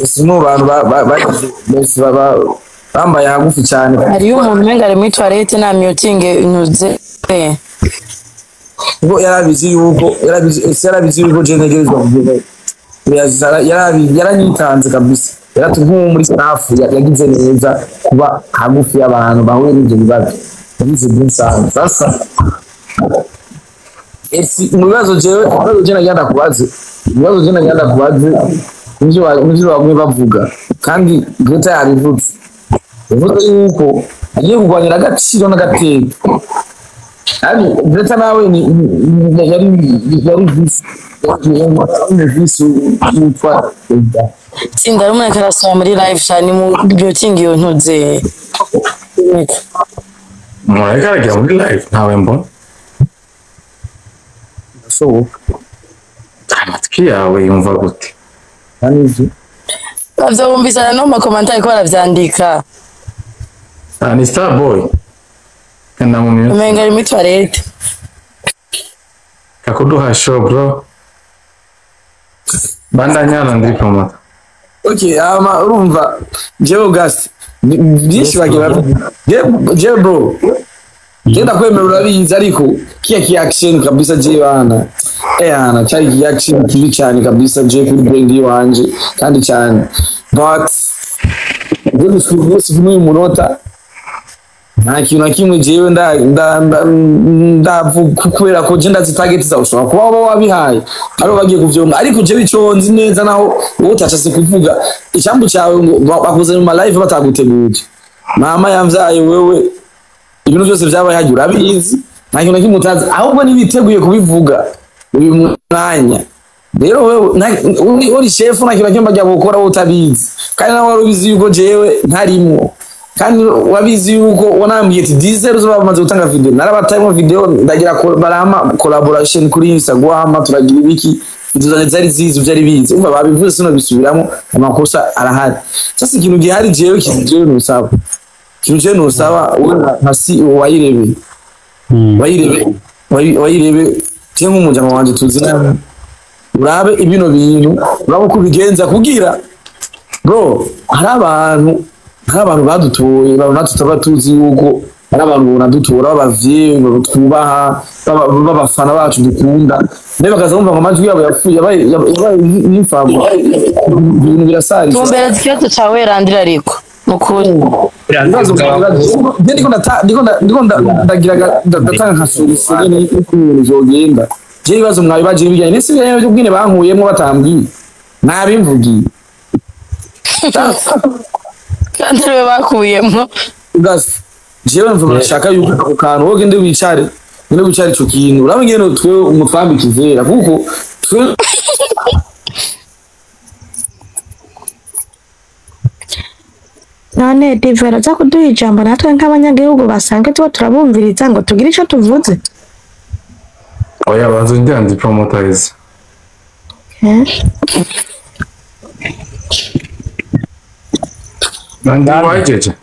[SPEAKER 5] si mu bantu bagize bambaye hagufi cyane.
[SPEAKER 2] Hariyo umuntu umenga ari muri toilette, nta muting ntuze.
[SPEAKER 5] Kuko yarabizi yuko yarabizi yuko je ntegerezwa kuvuga. Yaranyitanze kabisa, yaratu nk'uwo muri staff yagize neza kuba hagufi y'abantu bahuye n'ibyo bibazo, yagize bien sana. Sasa esi mu bibazo jewe, ibibazo je nagira ndakubaze, ibibazo je nagira ndakubaze nivyo bamwe bavuga, kandi Greta yabivuze, yavuze yuko agiye kurwanira agaciro n'agateka. Kandi Greta nawe yari vice witwa perezida.
[SPEAKER 2] Tsinda rumwe karasoma muri live cyane mu muting iyo ntuze.
[SPEAKER 1] Umuntu aragira muri live, ntawe mbona.
[SPEAKER 5] Ashoboka.
[SPEAKER 1] Amatwi yawe yumva gute?
[SPEAKER 5] Nivyo.
[SPEAKER 2] Bavyumvisana no mu ma commentaires ko baravyandika.
[SPEAKER 1] Ah, ni Starboy kanda mu mute.
[SPEAKER 2] Umenga ari muri toilette.
[SPEAKER 1] Kakuduha show, bro. Bandanya Landry Promoter.
[SPEAKER 5] Okay, ama urumva jewe August byinshi bagiye bavuga. Jewe bro, je ndakwemera urabizi, ariko kiya ki action kabisa je bana, ana cyari ki action kibi cyane kabisa je kuri brand wanje kandi cyane, but je gusa n'uyu munota nta kintu na kimwe jewe ndavuga kubera ko je ndazi target zawe, ushobora kuba waba wabihaye aribo bagiye kuvyonga. Ariko jewe ico nzi neza, naho wowe utashase kuvuga icambu cyawe ngo bakuze mu ma live bataguteguje, mama yamvyaye wewe, ibintu byose vyabaye hagiye urabizi, nta kintu na kimwe utazi, ahubwo ntibiteguye kubivuga uyu mwanya. Rero wewe uri chef, nta kintu na kimwe bajya gukora wowe utabizi, kandi nawe wari ubizi yuko jewe ntarimwo, kandi wabizi yuko wanambwiye ati dizel uzoba bamaze gutanga video, narabatayemo video, ndagira barama collaboration kuri Instagram, turagira ibiki, video zanjye zari zizi, byari bizi. Umva, babivuze sino bisubiramo, amakosa arahari. Sasa ikintu gihari jewe, ikintu jewe nusaba, ikintu jewe nusaba wowe nka CEO wayirebe, wayirebe je nk'umujama wanje tuzinanye, urabe ibino bintu, urabe uko ubigenza kugira bro hari abantu badutoye, natwe tutaba tuzi yuko hari abantu bonadutora b'abavyeyi twubaha, b'abafana bacu dukunda, nawe bakaza bumva ngo amajwi yabo yapfuye, yabaye n'imfago, ibintu birasarisha.
[SPEAKER 2] Tumbereza ikibazo cawe Landry, ariko mukuri.
[SPEAKER 5] Ibibazo je ndiko ndagira ndatanga nka solution nyene y'uko ibintu vyogenda. Je ibibazo mwabibaje bijyanye n'isi bijyanye n'ubwine bankuyemwo batambwiye, nabimvugiye.
[SPEAKER 2] Kandi ariwe bakuyemwo.
[SPEAKER 5] Ugasi jewe mvuga nshaka yuko ako kantu wowe gende wicare ico kintu, urabona ingene twe umutwambika izera kuko twe
[SPEAKER 3] None Dive araza kuduha ijambo natwe nk'abanyagihugu basanzwe tuba turabumviriza ngo tugire ico tuvuze?
[SPEAKER 1] Oya, banza undi Landry Promoter izi.
[SPEAKER 3] Eh?
[SPEAKER 1] Landry, wahejeje?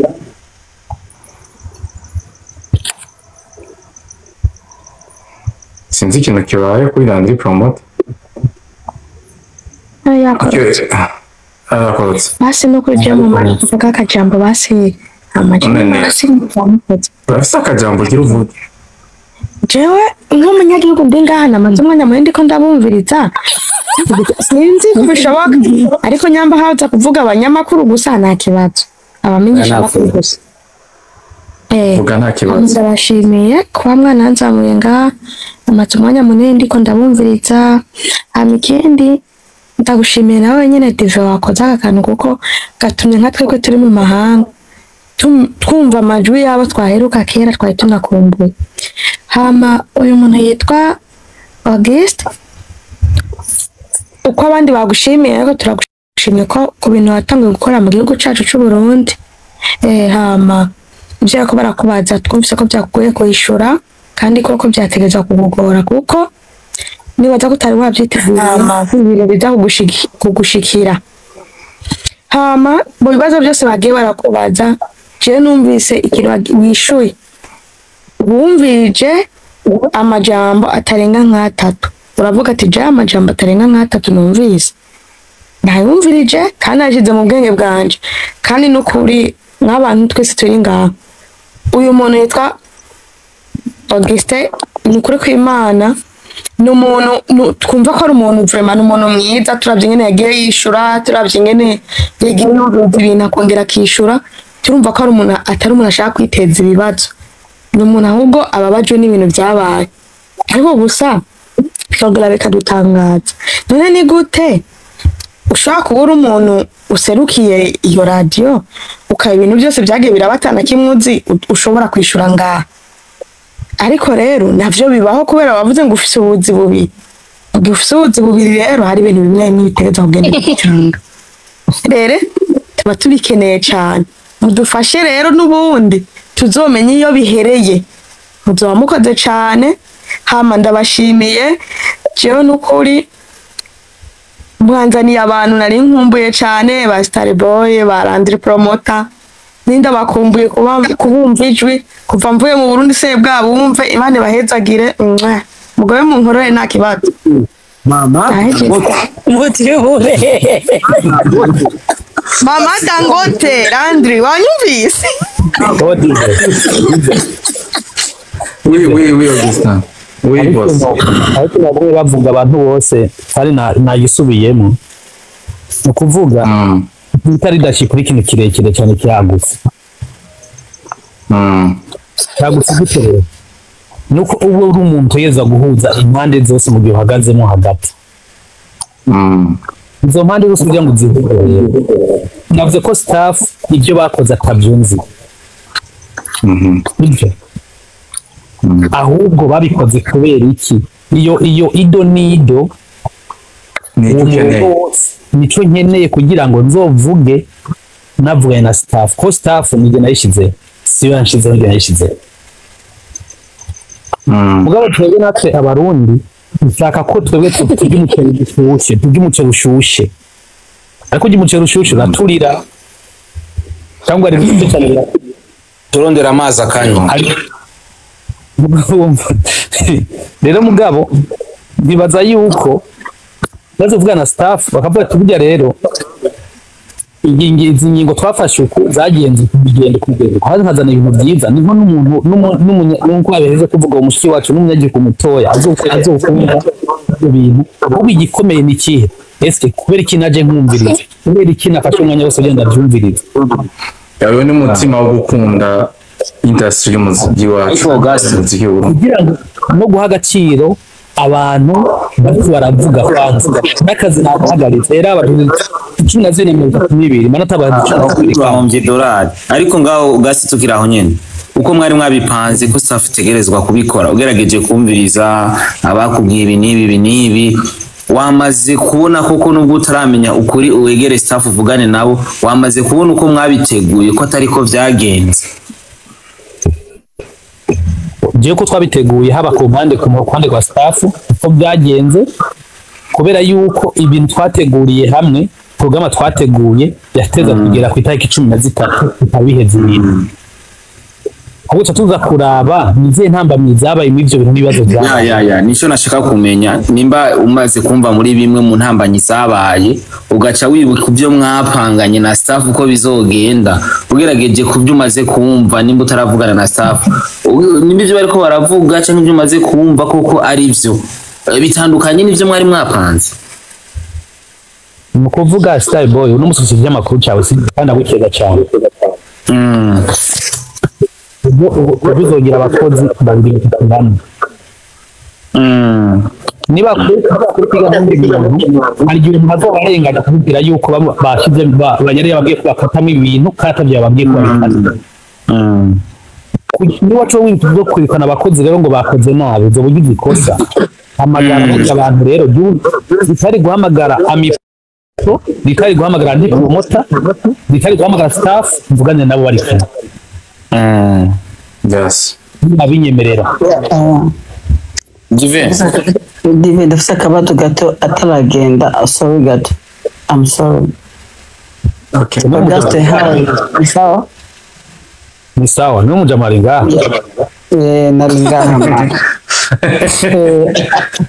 [SPEAKER 1] Sinzi ikintu kibaye kuri Landry Promoter.
[SPEAKER 3] Yakorotse.
[SPEAKER 1] Arakorotse.
[SPEAKER 3] Basi no kuja mu mavuga akajambo basi amajambo.
[SPEAKER 1] None-
[SPEAKER 3] Basi ntibyamufata.
[SPEAKER 1] Urafise akajambo ugira uvuge?
[SPEAKER 3] Jewe nk'umunyagihugu ndi ngaha namaze umwanya munini ndiko ndabumviriza, sinzi ko bishoboka, ariko nyamba haza kuvuga abanyamakuru gusa nta kibazo, abamenyesha amakuru gusa.
[SPEAKER 1] Vuga nta kibazo.
[SPEAKER 3] Ndabashimiye kuba mwananzamuye ngaha, namaze umwanya munini ndiko ndabumviriza. Hama ikindi, ndagushimiye nawe nyene Dive wakoze aka kantu, kuko gatumye nka twebwe turi mu mahanga twumva amajwi yabo twaheruka kera twari tunakumbuye. Hama uyu muntu yitwa Auguste, uko abandi bagushimiye ariko turagushimiye ko ku bintu watangiye gukora mu gihugu cacu c'u Burundi. Hama ivyo bariko barakubaza twumvise ko vyakugoye kuyishura, kandi koko vyategerezwa kukugora, kuko nibaza ko utari wavyiteguye ibintu biza kugushikira. Hama mu bibazo byose bagiye barakubaza, jewe numvise ikintu wishuye.
[SPEAKER 10] Wumvirije amajambo atarenga nk'atatu, uravuga ati: "Jewe amajambo atarenga nk'atatu numvise ntayumvirije kandi yashyize mu bwenge bwanje." Kandi n'ukuri, nk'abantu twese turi ngaha, uyu muntu yitwa Augustin, ni ukuri kw'Imana, ni umuntu twumva ko ari umuntu vraiment, ni umuntu mwiza. Turavye ingene yagiye yishura, turavye ingene yagiye yumviriza ibintu akongera akishura, turumva ko ari umuntu, atari umuntu ashaka kwiteza ibibazo. Ni umuntu ahubwo ababajwe n'ibintu vyabaye. Ariko gusa bikongera bikadutangaza: none ni gute ushobora kuba uri umuntu userukiye iyo radiyo, ukaba ibintu byose byagiye birabatana kimwe uzi, ushobora kwishura ngaha? Ariko rero navyo bibaho, kubera bavuze ngo ufise ubuzi bubiri. Ubwo ufise ubuzi bubiri rero, hari ibintu bimwe bimwe bitegerezwa kugenda bicanga. Rero tuba tubikeneye cane, mudufashe rero n'ubundi tuzomenye iyo bihereye. Muzoba mukoze cane. Hama ndabashimiye jewe, n'ukuri mwanzaniye abantu nari nkumbuye cane, ba Starboy, ba Landry Promoter. Ninda bakumbuye kubumva ijwi kuva mvuye mu Burundi, se bwabumve. Imana ibahezagire. Mwah. Mugobe munkorore, nta kibazo.
[SPEAKER 5] Mama.
[SPEAKER 10] Nahejeje.
[SPEAKER 2] Mutiyure.
[SPEAKER 10] Mama Dangote, Landry, wanyumvise?
[SPEAKER 1] Oui, Augustin, oui, boss.
[SPEAKER 4] Ariko nabwo bavuga abantu bose kandi nayisubiyemo, ni ukuvuga itari dashi kuri ikintu kirekire cyane cyagutse. Cyagutse gute rero? Nuko uba uri umuntu utegereza guhuza impande zose mu gihe uhagazemo hagati. Izo mpande zose kugira ngo uzihuze rero, navuze ko staff ibyo bakoze atabyumvi bityo ahubwo babikoze kubera iki? Iyo ido n'ido
[SPEAKER 1] Nicyo
[SPEAKER 4] uwo
[SPEAKER 1] ukeneye.
[SPEAKER 4] murongo wose nico nkeneye kugira ngo nzovuge navuganye na staff, ko staff nijye nayishizeho, siyo yanshizeho, nijye nayishizeho. Mugabo twebwe natwe Abarundi dushaka ko twebwe turya umuceri ushyushye, turya umuceri ushushe. Ariko urya umuceri ushushe uraturira, cyangwa ari rushyushye cyane biraturira.
[SPEAKER 9] Turondera amazi akanywa.
[SPEAKER 4] Urumva? Rero mugabo bibaza yuko baza kuvugana na staff, bakavuga ati: "Burya rero izi ngingo twafashe uku zagenze kugenda kugenda haza nkazana ibintu byiza." Niho n'umuntu n'uko yabiheze kuvuga uwo mushiki wacu n'umunyagihugu mutoya azokumva ibyo bintu. Ahubwo igikomeye ni ikihe? Ese kubera iki naje nkumviriza? Kubera iki nafashe umwanya wose ugenda ndabyumviriza?
[SPEAKER 1] Yawe n'umutima wo gukunda industry y'umuziki wacu,
[SPEAKER 9] Ariko Augustin,
[SPEAKER 1] umuziki w'Uburundi.
[SPEAKER 4] Kugira ngo no guha agaciro abantu bariko baravuga, kwanza n'akazi nagahagaritse rero, abantu 14:32 manota abantu 12.
[SPEAKER 9] Bahombye dolari. Ariko ngaho Augustin, tukiri aho nyene, uko mwari mwabipanze ko staff itegerezwa kubikora, ugerageje kumviriza abakubwiye ibi n'ibi, ibi n'ibi, wamaze kubona koko, nubwo utaramenya ukuri, uwegere staff uvugane nabo, wamaze kubona uko mwabiteguye ko atari ko vyagenze?
[SPEAKER 4] Jewe ko twabiteguye, haba ku ruhande rwa staff uko byagenze, kubera yuko ibintu twateguriye hamwe, porogaramu twateguye yateza kugera ku itariki 13 ikabiheza ibintu. Ahubwo tuca tuza kuraba ni izihe ntambamyi zabaye muri ivyo bintu n'ibibazo
[SPEAKER 9] Ya.
[SPEAKER 4] vyabaye.
[SPEAKER 9] Ya, nico nashaka kumenya, nimba umaze kumva muri bimwe mu ntambanyi zabaye, ugaca wibuka ibyo mwapanganye na staff uko bizogenda, ugerageje ku byo umaze kumva, nimba utaravugana na staff, nimba ibyo bariko baravuga canke ibyo umaze kumva koko ari byo, bitandukanye n'ibyo mwari mwapanze?
[SPEAKER 4] Ni ukuvuga, Star Boy, uno musi ikinyamakuru cyawe si kandi agukeza cyane. Ubwo bizogira abakozi babiri, batatu, bane. Niba kuri kwiga n'undi muntu, hari igihe umuntu azoba arenganya akakubwira yuko bashyize banyari yababwiye ko bafatamo ibintu kandi atabyo yababwiye ko babifata. Niba waca wibuka bwo kwirukana abakozi rero ngo bakoze nabi, uzoba ugize ikosa. Hamagara burya abantu rero, ritari guhamagara amipro, ritari guhamagara andi promoter, ritari guhamagara staff, mvugane nabo bari kumwe. Abinyemerera.
[SPEAKER 9] Dive.
[SPEAKER 11] Dive, ndafise akabazo gato ataragenda. Sorry gato, I'm sorry.
[SPEAKER 1] Okay.
[SPEAKER 11] Auguste, hi. Ni sawa?
[SPEAKER 4] Ni sawa, ni umujamari ngaha.
[SPEAKER 11] Nari ngaha man.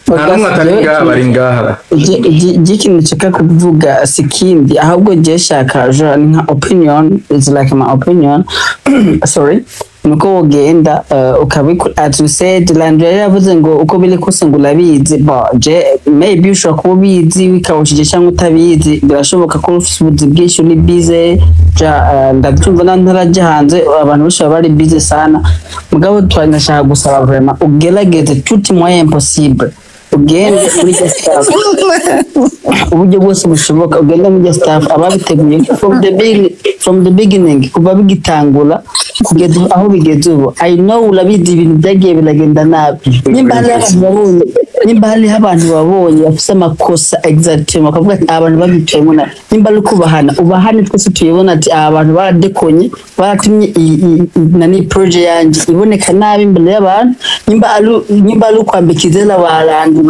[SPEAKER 1] Nta n'umwe atari ngaha, bari ngaha.
[SPEAKER 11] Je ikintu nshaka kuvuga si kindi, ahubwo je shaka je ni nka opinion, it's like my opinion, sorry, nuko wogenda ukabikora as you said. Landry yari yavuze ngo uko biri kose ngo urabizi. Bo je maybe ushobora kuba ubizi wikawushije cyangwa utabizi, birashoboka ko ufite ubuzi bwinshi, uri busy ja, ndabyumva na ntarajya hanze, abantu benshi baba bari busy sana. Mugabo twanashaka gusaba vraiment ugerageze tout moyen possible, ugende muri iryo staff uburyo bwose bushoboka, ugende muri iryo staff ababiteguye from the beginning, kuva bigitangura kugeza aho bigeze ubu. I know urabizi, ibintu byagiye biragenda nabi. Nimba hariho abantu babonye bafise amakosa exactement, bakavuga ati aba bantu babicayemo nabi, nimba ari kubahana ubahane, twese tuyibona ati aba bantu baradekonye, baratumye nani projet yanjye iboneka nabi imbere y'abantu. Nimba ari ukwambika izina ba Randy,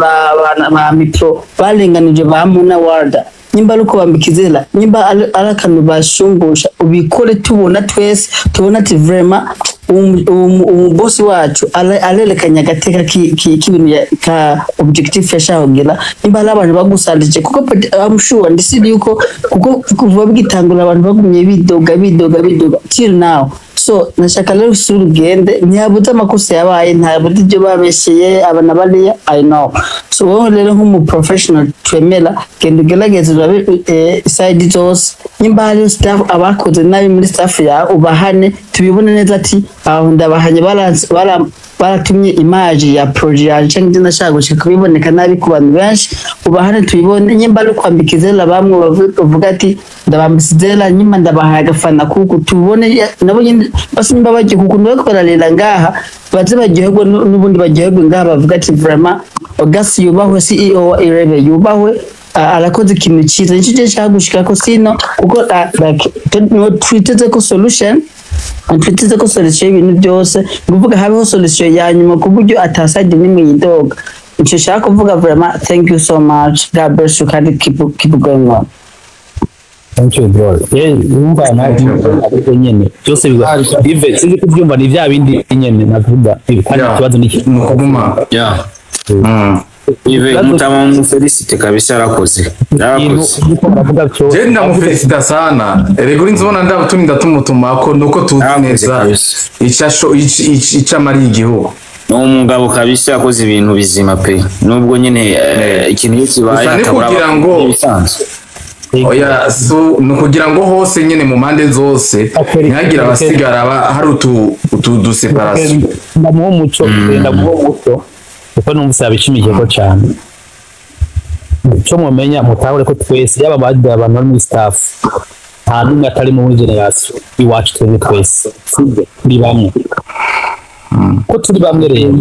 [SPEAKER 11] ba Mipro barenganije ba Muna Warda, nimba ari ukubambika izina, nimba ari akantu bashumbusha, ubikore tubona, twese tubona ati vraiment umu boss wacu arerekanye agateka k'ibintu ka objectif yashaka kugira. Nimba hari abantu bagusandije, kuko I'm sure ndisi yuko kuko kuva bigitangura abantu bagumye bidoga, bidoga, bidoga till now. So nashaka rero usubire ugende, ntihabuze amakosa yabaye, ntihabuze ibyo babesheye aba na bariya, I know. So wowe rero nk'umu professional twemera, genda ugerageze urabe side zose. Nimba hariho staff abakoze nabi muri staff yawe, ubahane tubibone neza ati aho ndabahanye, baratumye image ya projet yanjye cyangwa ibyo nashaka gushika kubiboneka nabi ku bantu benshi, ubahane tubibone. Nimba ari kwambika izera bamwe, bavuga ati ndabambisa izera, nyuma ndabahaye agafana, kuko tubone nabo nyine basi nimba bagiye kuko bariko bararira ngaha, baze baryoherwe n'ubundi baryoherwe ngaha, bavuga ati vraiment August yubahwe, CEO wa Irebe yubahwe, arakoze ikintu cyiza. Nicyo gihe nshaka gushika ko sino kuko like twiteze ko solution, twiteze ko solution y'ibintu byose, ni ukuvuga habeho solution ya nyuma ku buryo atasajya n'imwe yidoga. Icyo nshaka kuvuga vraiment, thank you so much, God bless you, kandi keep going on.
[SPEAKER 4] Thank you, bro. Wumva nawe nyene byose biba Ive, sinzi kubyumva, ni bya bindi nyene navuga kandi ikibazo ni iki?
[SPEAKER 1] Ni ukuguma.
[SPEAKER 9] Yeah. Ive mutama mu félicite kabisa, yarakoze, yarakoze.
[SPEAKER 1] Je ndamufelicita sana. Erega uri nzibona ndaturinda tumutumako nuko tuzi neza icyo amariye igihugu.
[SPEAKER 9] Ni umugabo kabisa, yakoze ibintu bizima pe, nubwo nyine ikintu iyo kibaye
[SPEAKER 1] Gusa ni
[SPEAKER 9] hatabura
[SPEAKER 1] kugira ngo
[SPEAKER 9] ibisanzwe.
[SPEAKER 1] Oya, so ni ukugira ngo hose nyine mu mpande zose ntihagire abasigara hari utu du séparation.
[SPEAKER 4] Ndamuha umuco, ndamuha umuco kuko numvise yabishimikiye ko cyane. Icyo mumenya, mutahure ko twese, yaba abandi abantu bari muri staff, nta n'umwe atari muri génération iwacu. Twebwe twese sibyo, turi bamwe. Ko turi bamwe rero,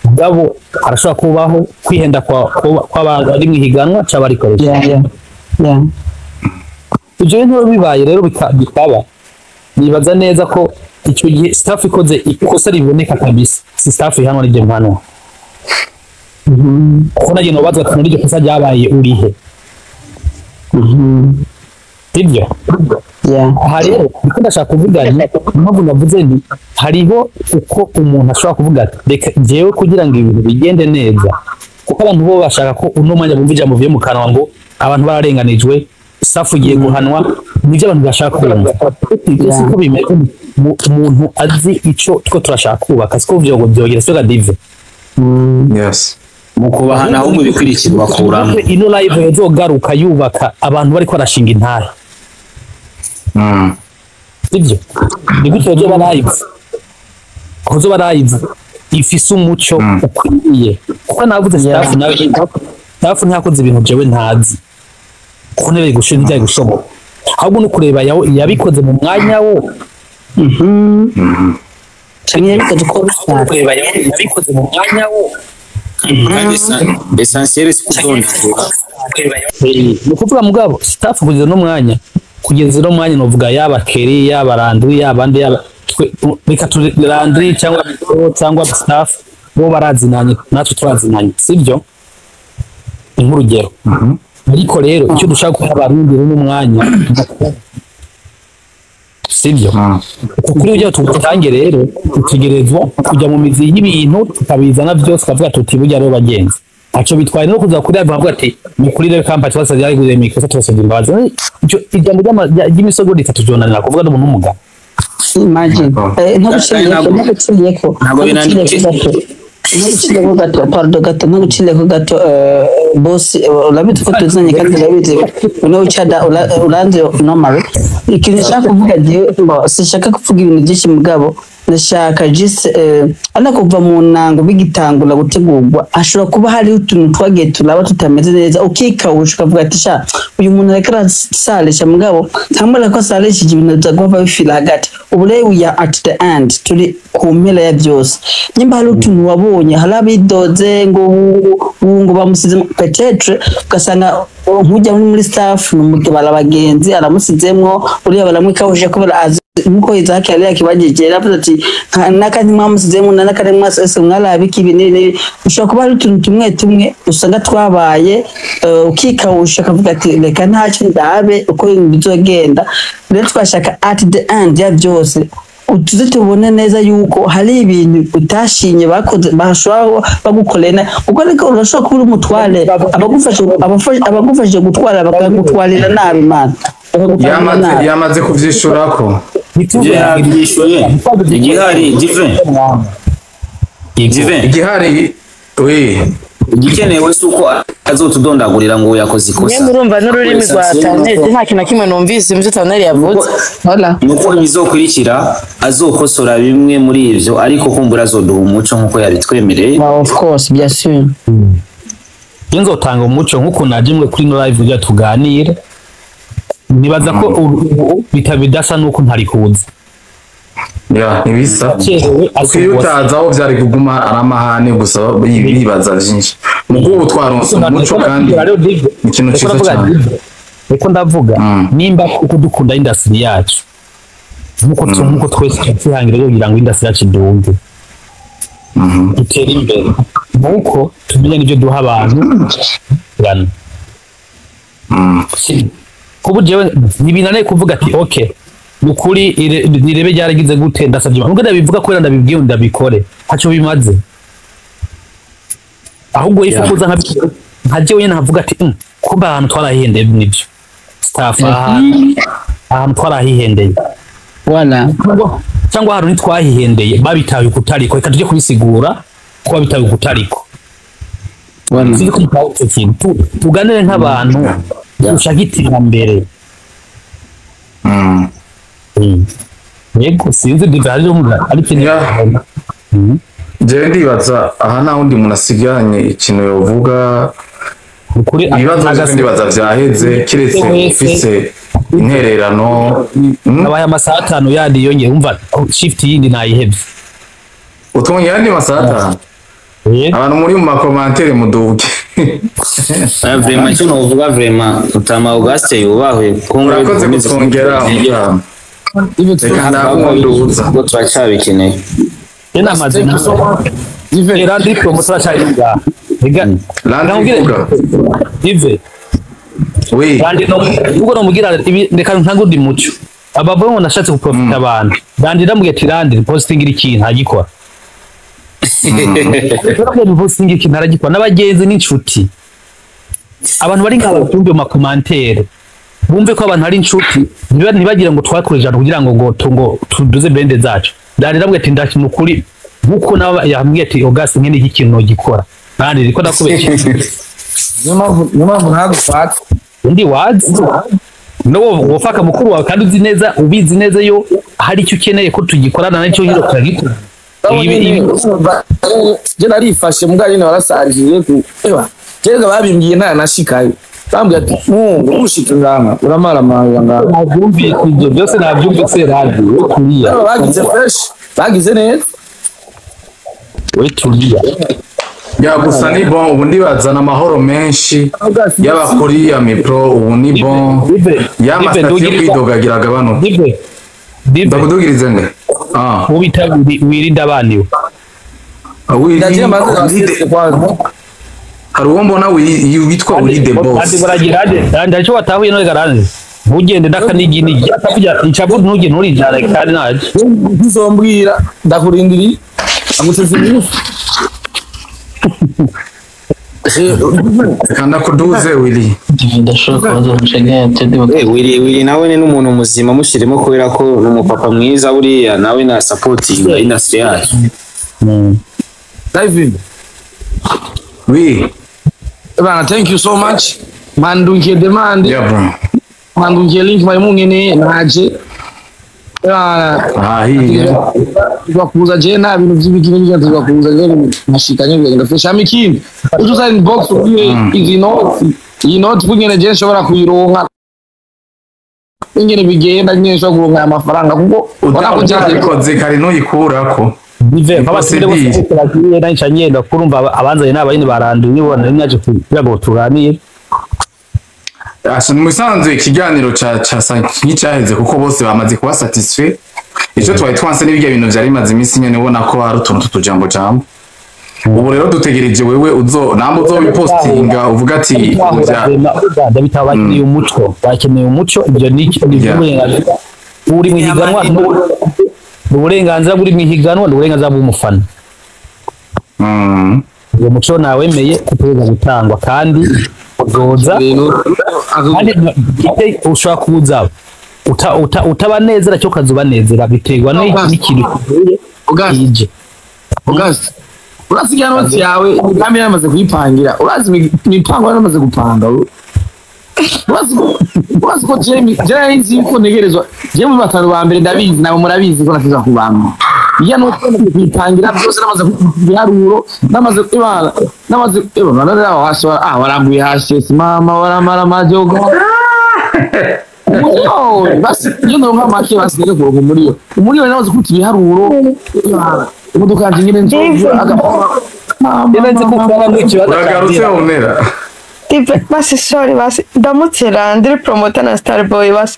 [SPEAKER 4] mugabo harashobora kubaho kwihenda kw'abari mu ihiganwa cyangwa barikoresha. Ibyo bintu bibaye rero bikaba, nibaza neza ko icyo gihe staff ikoze ikosa riboneka kabisa, si staff ihanwa, n'ibyo mpanwa, kuko nagiye nobaza ati muri iryo kosa ryabaye urihe? Sibyo? Aha rero niko ndashaka kuvuga, nti impamvu navuze nti hariho uko umuntu ashobora kuvuga ati reka njyewe kugira ngo ibintu bigende neza, kuko abantu bo bashaka ko uno mwanya bumva ijambo bivuye mu kanwa ngo abantu bararenganijwe, staff igiye guhanwa, nibyo abantu bashaka kumva. Ibyo siko bimeze. Umuntu azi ico two turashaka kubaka, siko vyogo byogera, siko gadive.
[SPEAKER 1] Yes.
[SPEAKER 9] Mu kubahana ahubwo ibikurikira bakuramo.
[SPEAKER 4] Ino live yozogaruka yubaka abantu bariko barashinga intare, sibyo? Ni gutyo yozoba live, kuzoba live ifise umuco ukwiriye, kuko navuze staff nawe, staff ntiyakoze ibintu jewe ntazi, kuko ntibari gushoboka, ntibyari gushoboka, ahubwo no kureba yabikoze mu mwanya wo
[SPEAKER 11] Canke yabikoze uko bishaka.
[SPEAKER 4] Kureba yabikoze mu mwanya wo.
[SPEAKER 9] Kandi essentiel si kudondagura.
[SPEAKER 4] Ni ukuvuga mugabo staff kugeza no mwanya novuga yaba Kelly, yaba Landry, yaba andi, yaba reka turi Landry cyangwa staff, bo barazinanye natwe turazinanye, sibyo? Ni nk'urugero. Ariko rero icyo dushaka guha abarundi rero n'umwanya Sibyo? Kuri ujya tugutange rero tutegerezwa kujya mu mizi y'ibintu, tukabizana byose, tukavuga tuti burya rero bagenzi aco bitwaye no kuza kuri bavuga ati ni kuri rero kampani twasabye yari guze mikosa, twasabye imbabazi. Icyo ijambo ry'imisogo ritatu jonanira kuvuga n'umuntu w'umugabo.
[SPEAKER 11] Imagine ntaguciriyeko ntaguciriyeko ntaguciriyeko gato, pardon gato, ntaguciriyeko gato. Boss, urabizi ko tuzanye kandi urabizi uno uchada uranze normal. Ikintu nshaka kuvuga jewe, sinshaka kuvuga ibintu byinshi, mugabo ndashaka just ana kuva mu ntango bigitangura gutegurwa, ashobora kuba hariho utuntu twagiye turaba tutameze neza, ukikawusha ukavuga ati sha uyu muntu ariko arasarisha, mugabo ntambara ko asarishije ibintu biza guhava bifira hagati. Ubu rero we are at the end, turi ku mpera ya byose. Nimba hari utuntu wabonye, hari abidoze ngo ubu ngo bamusizemo, peut-être ugasanga nk'ujya muri staff ni umugabo abagenzi aramusizemwo, uriya baramwikawuje kubera azi nkuko Isaac yari yakibagije, yaravuze ati n'akandi mwamusizemo n'akandi mwasese mwarabika ibi n'ibi. Ushobora kuba hari utuntu tumwe tumwe usanga twabaye, ukikawusha akavuga ati reka ntacyo ndabe uko ibintu bizogenda. Rero twashaka at the end ya byose tuze tubone neza yuko hari ibintu utashimye bakoze, bashobora bagukorera kuko, ariko urashobora kuba uri umutware, abagufashe gutwara bakagutwarira nabi, mana, bakagutwarira nabi.
[SPEAKER 1] Yamaze kuvyishurako.
[SPEAKER 9] Ibyo yabyishuye. Igihari Divin, Divin,
[SPEAKER 1] Igihari, oui.
[SPEAKER 9] Igikenewe si uko azotudondagurira ngo yakoze
[SPEAKER 2] Mwe
[SPEAKER 9] ikosa.
[SPEAKER 2] murumva n'ururimi rwa Taneri, nta kintu na kimwe numvise muvyo Taneri yavuze.
[SPEAKER 11] Hola.
[SPEAKER 9] Nuko ibizokurikira azokosora bimwe muri ivyo, ariko kumbura azoduha umuco nkuko yabitwemereye.
[SPEAKER 11] Well, of course, bien sûr.
[SPEAKER 4] Iyo nzotanga umuco nk'uko naje mwe kuri no live kugira tuganire, nibaza ko ubu bidasa nuko ntari kuza.
[SPEAKER 1] Ya, ntibisa.
[SPEAKER 4] Akerewe.
[SPEAKER 1] Kuko iyo utaza aho byari kuguma ari amahane gusa, bibaza byinshi. Mugo ubu twaronse umuco kandi ni ikintu cyiza cyane.
[SPEAKER 4] Niko ndavuga, nimba kuko dukunda industry yacu nkuko twese twihangira kugira ngo industry yacu iduge, dutere imbere, nuko tumenya n'ibyo duha abantu gana. Kubu jewe ntibinaniye kuvuga ati okay, nukuri irebe ryaragize gute, ndasabye Imana. Nubwo ndabivuga kubera ndabibwiye ndabikore, ntacyo bimaze. Ahubwo ifu kuza nka jewe nyene nkavuga ati kumbe ahantu twarahihendeye nibyo staff, ahantu twarahihendeye.
[SPEAKER 11] Voilà.
[SPEAKER 4] Cyangwa ahantu ntitwahihendeye, babitaye ukutariko, reka tujye kubisigura ko babitaye ukutariko.
[SPEAKER 11] Voilà.
[SPEAKER 4] Sinzi ko mutaho icyo kintu. Tuganire nk'abantu dushaka iterambere. Yego, sinzi diva hari umuntu ari ikintu.
[SPEAKER 1] Jewe ndibaza aha nta wundi muntu asigaranye ikintu yovuga.
[SPEAKER 4] Ukuri
[SPEAKER 1] ibibazo byose ndibaza vyaheze, kiretse ufise intererano.
[SPEAKER 4] Abaye amasaha 5 yandi yongeye, umva shift yindi nayihevye.
[SPEAKER 1] Utwongera ayandi masaha 5? Abantu muri mu makomantere muduge.
[SPEAKER 9] Oya, vraiment icyo novuga, vraiment Mutama Auguste yubahwe ko ngo
[SPEAKER 1] Urakoze
[SPEAKER 9] bikomeze
[SPEAKER 1] kutwongera.
[SPEAKER 9] kumutera.
[SPEAKER 1] Reka ndakunduza.
[SPEAKER 9] Ubwo turacyabikeneye.
[SPEAKER 4] Namaze Landry promoter cyari ngaha. Rega
[SPEAKER 1] Landry vuga.
[SPEAKER 4] Dive.
[SPEAKER 1] Oui.
[SPEAKER 4] Landry no ubwo nomugira ibi, reka ntange undi muco. Abavuga ngo nashatse guprofita abantu. Landry ndamubwira ati Landry posting iri ikintu agikora. Ndamubwira posting ikintu aragikora n'abagenzi n'inshuti. Abantu bari ngaha batumve mu makomantere. Bumve ko abantu ari inshuti, ntibagira ngo twakoresha kugira ngo tuduze bende zacu. Landry ndamubwira ati ndaki nukuri nkuko nawe yambwiye ati August nkene iki kintu nogikora. Landry riko ndakubeshya.
[SPEAKER 5] Niyo mpamvu ntagufata.
[SPEAKER 4] Undi wazi no wofaka mukuru wawe kandi uzi neza, ubizi neza yo hari icyo ukeneye ko tugikorana nacyo hiro turagikora.
[SPEAKER 5] Je narifashe mbwa nyine warasarishije ku ewa jerega babimbwiye nta nashikayo, bambwiye ati mungu ushika ngaha uramaramara ngaha.
[SPEAKER 4] Nabyumvise ibyo byose, nabyumvise Landry we kuriya.
[SPEAKER 5] Bagize fresh, bagize neza.
[SPEAKER 4] We turiya.
[SPEAKER 1] Ya gusa ni bon, ubu ndibazana amahoro menshi yaba kuri ya mipro, ubu ni bon, ya masitati yo kwidogagira agabanuka. Ndakudugirize nde?
[SPEAKER 4] Ubita wirinda abana iwe.
[SPEAKER 5] Ndagira amaze kwanza.
[SPEAKER 1] Hari uwo mbona witwa Willy the Boss.
[SPEAKER 4] Andi baragira andi andi icyo watahuye none garanze. Ntugende n'akaniginigi icavu, ntugende nturijane kandi naje.
[SPEAKER 5] Ntuzombwira, ndakurindiriye, aguteze iminsi.
[SPEAKER 1] Kanda kuduze, Willy.
[SPEAKER 12] Ndashobora kubaza Nshenga.
[SPEAKER 9] Willy nawe ni n'umuntu muzima, mushyiremo kubera ko ni umupapa mwiza buriya, nawe na supporting industry yacu.
[SPEAKER 5] David.
[SPEAKER 1] Oui.
[SPEAKER 5] Bana, thank you so much. Mandunkiye demande.
[SPEAKER 1] Yeah, bro.
[SPEAKER 5] Mandunkiye link mwari munkeneye, naje. Bana.
[SPEAKER 1] Ahiye.
[SPEAKER 5] Tuza kuza je nta bintu vy'ibikini n'ibyo, tuza kuza je nkashika nyine ngenda fresh. Hama ikindi, uza inbox ubwire izi noti, iyi noti kungene je nshobora kuyironka, ingene bigenda nyine nshobora kuronka aya mafaranga, kuko ubona ko je
[SPEAKER 1] Utabikoze kare ntuyikurako.
[SPEAKER 4] Nive nk'abasinde bose turagiye nanca ngenda kurumva abanzanye n'abayini baranduye nibona naje kugira ngo tuganire.
[SPEAKER 1] Asa mu bisanzwe ikiganiro ca sa nk'icyaheze kuko bose bamaze kuba satisfait. Icyo twari twanse n'ibyo bintu vyari bimaze iminsi nyene, ubona ko hari utuntu tw'utujambo jambo. Ubu rero dutegereje wewe uzo namba uzobipostinga uvuga ati
[SPEAKER 4] Ndabitaba, bakeneye umuco, bakeneye umuco. Ibyo ni uburenganzira uri mu higanwa, ni uburenganzira buri mu higanwa, ni uburenganzira bw'umufana. Uwo muco nawemeye kutuza gutangwa kandi uzoza, kandi ushobora kuza utabanezera cyo ukazubanezera, biterwa n'ikintu kivuye ije.
[SPEAKER 5] August, urazi ya noti yawe, imigambi yaramaze kuyipangira, urazi imipango yaramaze gupanga. Urazi ko Jamie je nzi yuko ntegerezwa je mu batanu ba mbere, ndabizi nawe murabizi ko natiza kubamwo. Iya noti yaramaze kuyipangira byose, namaze ibiharuro, namaze ibana, namaze ibana naraho hasi waranguye hasi si mama waramara majogo. Yo, basi iyo ndonka make basi nige kuronka umuriyo umuriyo, namaze kwita ibiharuro ibana, imodoka yanje nyine nzogura agapfa.
[SPEAKER 4] Nzi ko ukora n'ikibazo.
[SPEAKER 1] Uragarutse unera.
[SPEAKER 10] Tipe, basi sorry, basi ndamutse Landry Promoter na Starboy, basi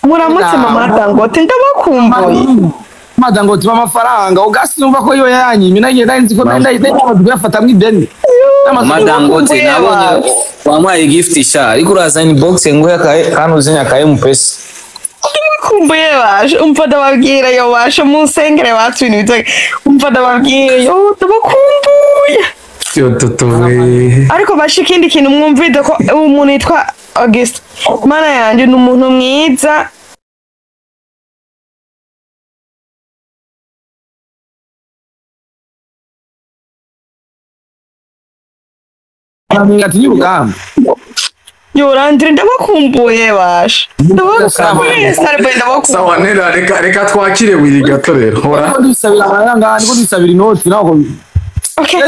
[SPEAKER 10] muramutse mama Dangote, ndabakumbuye.
[SPEAKER 5] Mada ngo tuba amafaranga ugasi numva ko yo yanyimye, nagiye nari nzi ko nari namaze kuyafatamwo ideni.
[SPEAKER 9] Madangote, nabonye wampaye gift sha, ariko uraza inbox nguhe akaye kandi uzenya akaye mupesa.
[SPEAKER 10] Ndabakumbuye baje, umva ndababwira, yo bashe munsengere batsu ibintu bizoge, umva ndababwira, yo ndabakumbuye.
[SPEAKER 1] Yo toto we.
[SPEAKER 10] Ariko bashe ikindi kintu mwumvide ko umuntu yitwa Auguste, mana yanjye, ni umuntu mwiza.
[SPEAKER 5] Ati y'urugamba.
[SPEAKER 10] Yo Landry, ndabakumbuye bashe, ndabakumbuye Starboy, ndabakumbuye.
[SPEAKER 1] Sawa nera, reka twakire Willy gato rero. Hora.
[SPEAKER 5] Niko ndisabira amafaranga, niko ndisabira inoti naho.
[SPEAKER 10] Okay.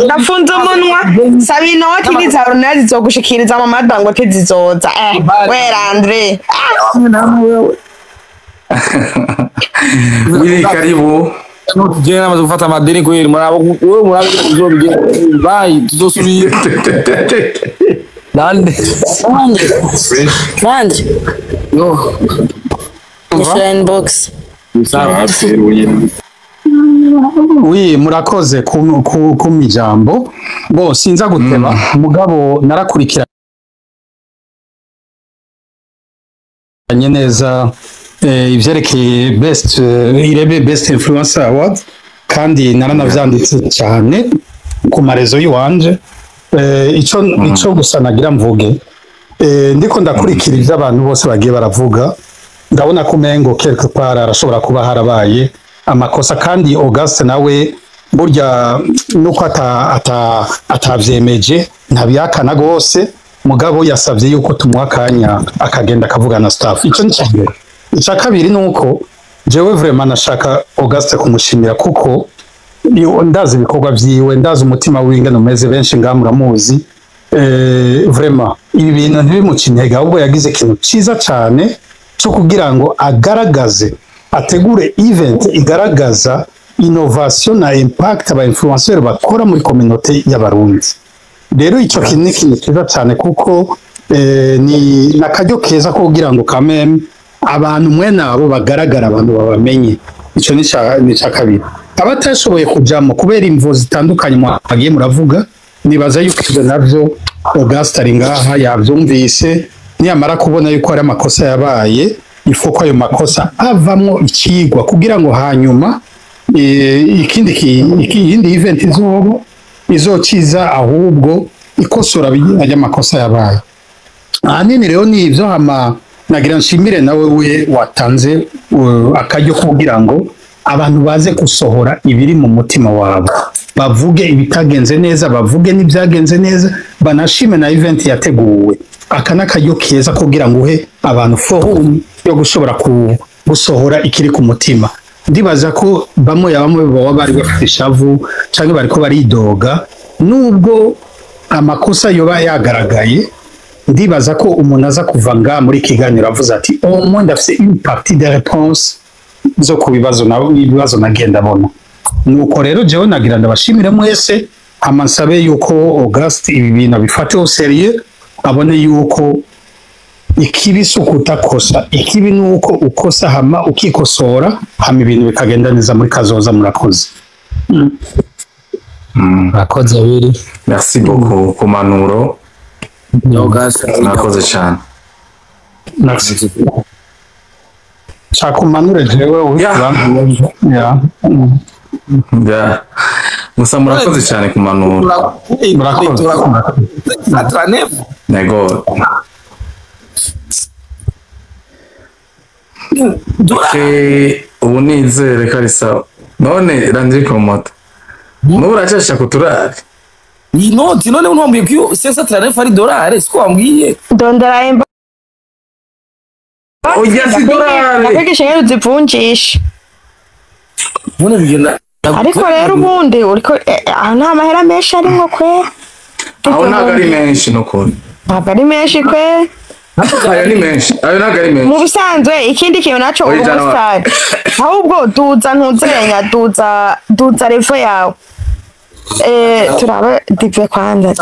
[SPEAKER 10] Ndafunze umunwa, saba inoti n'iza Ronald zizogushikiriza mama Dangote zizoza. We Landry.
[SPEAKER 1] Willy, karibu.
[SPEAKER 5] Inoti je namaze gufata amadeni kweri, murabo wewe murabo uzobigera bayi tuzosubira.
[SPEAKER 4] Nande.
[SPEAKER 2] Landry.
[SPEAKER 5] Yo.
[SPEAKER 2] Nishyura inbox.
[SPEAKER 13] Oui, murakoze ku ijambo. Bo sinza guteba, mugabo narakurikiranye neza ivyerekeye best irebe best influencer award, kandi naranavyanditse cyane ku marezo yiwanje. Ico gusa nagira mvuge, ndiko ndakurikira ivyo abantu bose bagiye baravuga, ndabona ko umengo quelque part arashobora kuba harabaye amakosa, kandi Auguste nawe burya nuko atavyemeje ntabihakana gose, mugabo yasavye yuko tumuha akanya akagenda akavuga na staff. Ico ni icya mbere. Icya kabiri ni uko jewe vraiment nashaka Auguste kumushimira, kuko ndazi ibikorwa vyiwe, ndazi umutima w'ingano umeze, benshi ngaha muramuzi. Vraiment ibi bintu ntibimuce intege, ahubwo yagize ikintu ciza cane cyo kugira ngo agaragaze, ategure event igaragaza innovation na impact aba influenceur bakora muri communauté y'Abarundi. Rero ico kintu ni ikintu cyiza cyane, kuko ni nakaryo keza ko kugira ngo kameme abantu mwene abo bagaragara, abantu babamenye. Ico ni ca kabiri. Abatashoboye kujamo kubera imvo zitandukanye mwagiye muravuga, nibaza yuko ivyo navyo Auguste ari ngaha yavyumvise. Niyamara kubona yuko hari amakosa yabaye, ifo ko ayo makosa avamwo ikigwa kugira ngo hanyuma ikindi iyindi event izoba izokiza, ahubwo ikosora ajya amakosa yabaye. Ahanini rero ni ibyo. Hama nagira nshimire nawe we watanze akaryo kugira ngo abantu baze gusohora ibiri mu mutima wabo, bavuge ibitagenze neza, bavuge n'ibyagenze neza, banashime na event yateguwe. Aka ni akaryo keza kugira ngo uhe abantu forum yo gushobora gusohora ikiri ku mutima. Ndibaza ko bamwe ya bamwe baba bari bafite ishavu cyangwa bariko baridoga, nubwo amakosa yoba yagaragaye. Ndibaza ko umuntu aza kuva ngaha muri kiganiro avuze ati: "Au moins ndafise une partie des réponses zo ku bibazo na ibibazo nagenda abona." Nuko rero jewe nagira ndabashimire mwese, hama nsabe yuko Auguste ibi bintu abifate au sérieux, abone yuko ikibi si ukutakosa, ikibi ni uko ukosa hama ukikosora, hama ibintu bikagenda neza muri kazoza. Murakoze.
[SPEAKER 9] Murakoze biri.
[SPEAKER 1] Merci beaucoup ku manuro, murakoze cyane.
[SPEAKER 13] Merci. Shaka umanure jewe. Yeah.
[SPEAKER 1] Yeah. Gusa murakoze cyane ku manuro.
[SPEAKER 13] Murakoze.
[SPEAKER 1] Nego. Okay, ubu nizere ko ari sawa. None Landry Komota, nubu uracashaka kuturare?
[SPEAKER 5] Iyi noti none wambwiye ko iyo 539 ari dolari, siko wambwiye?
[SPEAKER 3] Ndondera imbo.
[SPEAKER 1] Oya, si dolari.
[SPEAKER 3] Ndakwigisha ingene uzivunjisha.
[SPEAKER 5] None bigenda.
[SPEAKER 3] Ariko rero ubundi uriko aho nta mahera menshi arimwo kwe.
[SPEAKER 1] Aho ntabwo ari menshi nukuri.
[SPEAKER 3] Ntabwo ari menshi kwe.
[SPEAKER 1] Ayo ni menshi, ayo ntabwo ari menshi.
[SPEAKER 3] Mu bisanzwe ikindi kintu naco,
[SPEAKER 1] Oya,
[SPEAKER 3] uri
[SPEAKER 1] jana
[SPEAKER 3] umusitari, ahubwo duza, ntuzenya, duza, duza level yawe. Turabe dive kwanza.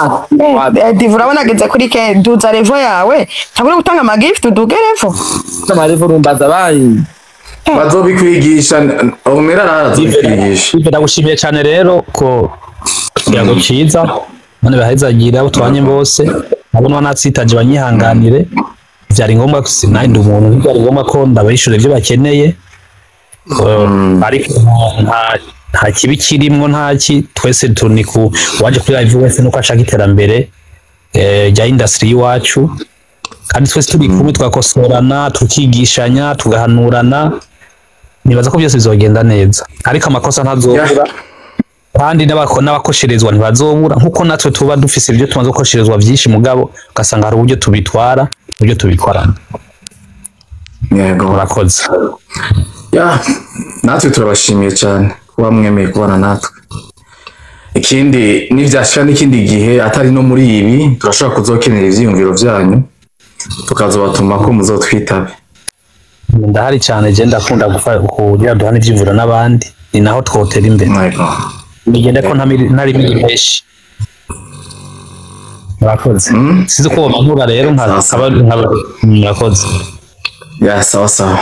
[SPEAKER 3] Dive urabona ageze kuri ke. Duza level yawe, ntabwo uri gutanga amagift, uduge level.
[SPEAKER 5] Amarevo rumbaza bayi.
[SPEAKER 1] Bazobikwigisha, Omera arazobikwigisha.
[SPEAKER 4] Ndagushimiye cyane rero ko ikiyago ciza none bahezagira abo tubanye bose, abo natsitaje banyihanganire. Byari ngombwa, sinari ndi umuntu, byari ngombwa ko ndabahishura ibyo bakeneye. Ariko nta kibi kirimwo, nta ki twese tuni ku waje kuri live wese nuko ashaka iterambere rya industry y'iwacu, kandi twese turi kumwe twakosorana, tukigishanya, tugahanurana. Nibaza ko byose bizogenda neza, ariko amakosa ntazobura kandi n'abakosherezwa ntibazobura, nkuko natwe tuba dufise ibyo tumaze gukosherezwa byinshi, mugabo ugasanga hari uburyo tubitwara, uburyo tubikorana.
[SPEAKER 1] Yego.
[SPEAKER 4] Murakoze.
[SPEAKER 1] Ya, natwe turabashimiye cyane kuba mwemeye kubana natwe. Ikindi nivyashika n'ikindi gihe atari no muri ibi, turashobora kuzokenera ivyiyumviro vyanyu, tukazobatuma ko muzotwitabe.
[SPEAKER 4] Ndahari cyane, je ndakunda kugira duhane ivyiyumviro n'abandi, ni naho twotera imbere. Bigenda ko ntari miri menshi. Murakoze. Sinzi ko womanura rero nkaba murakoze.
[SPEAKER 1] Ya, sawa sawa.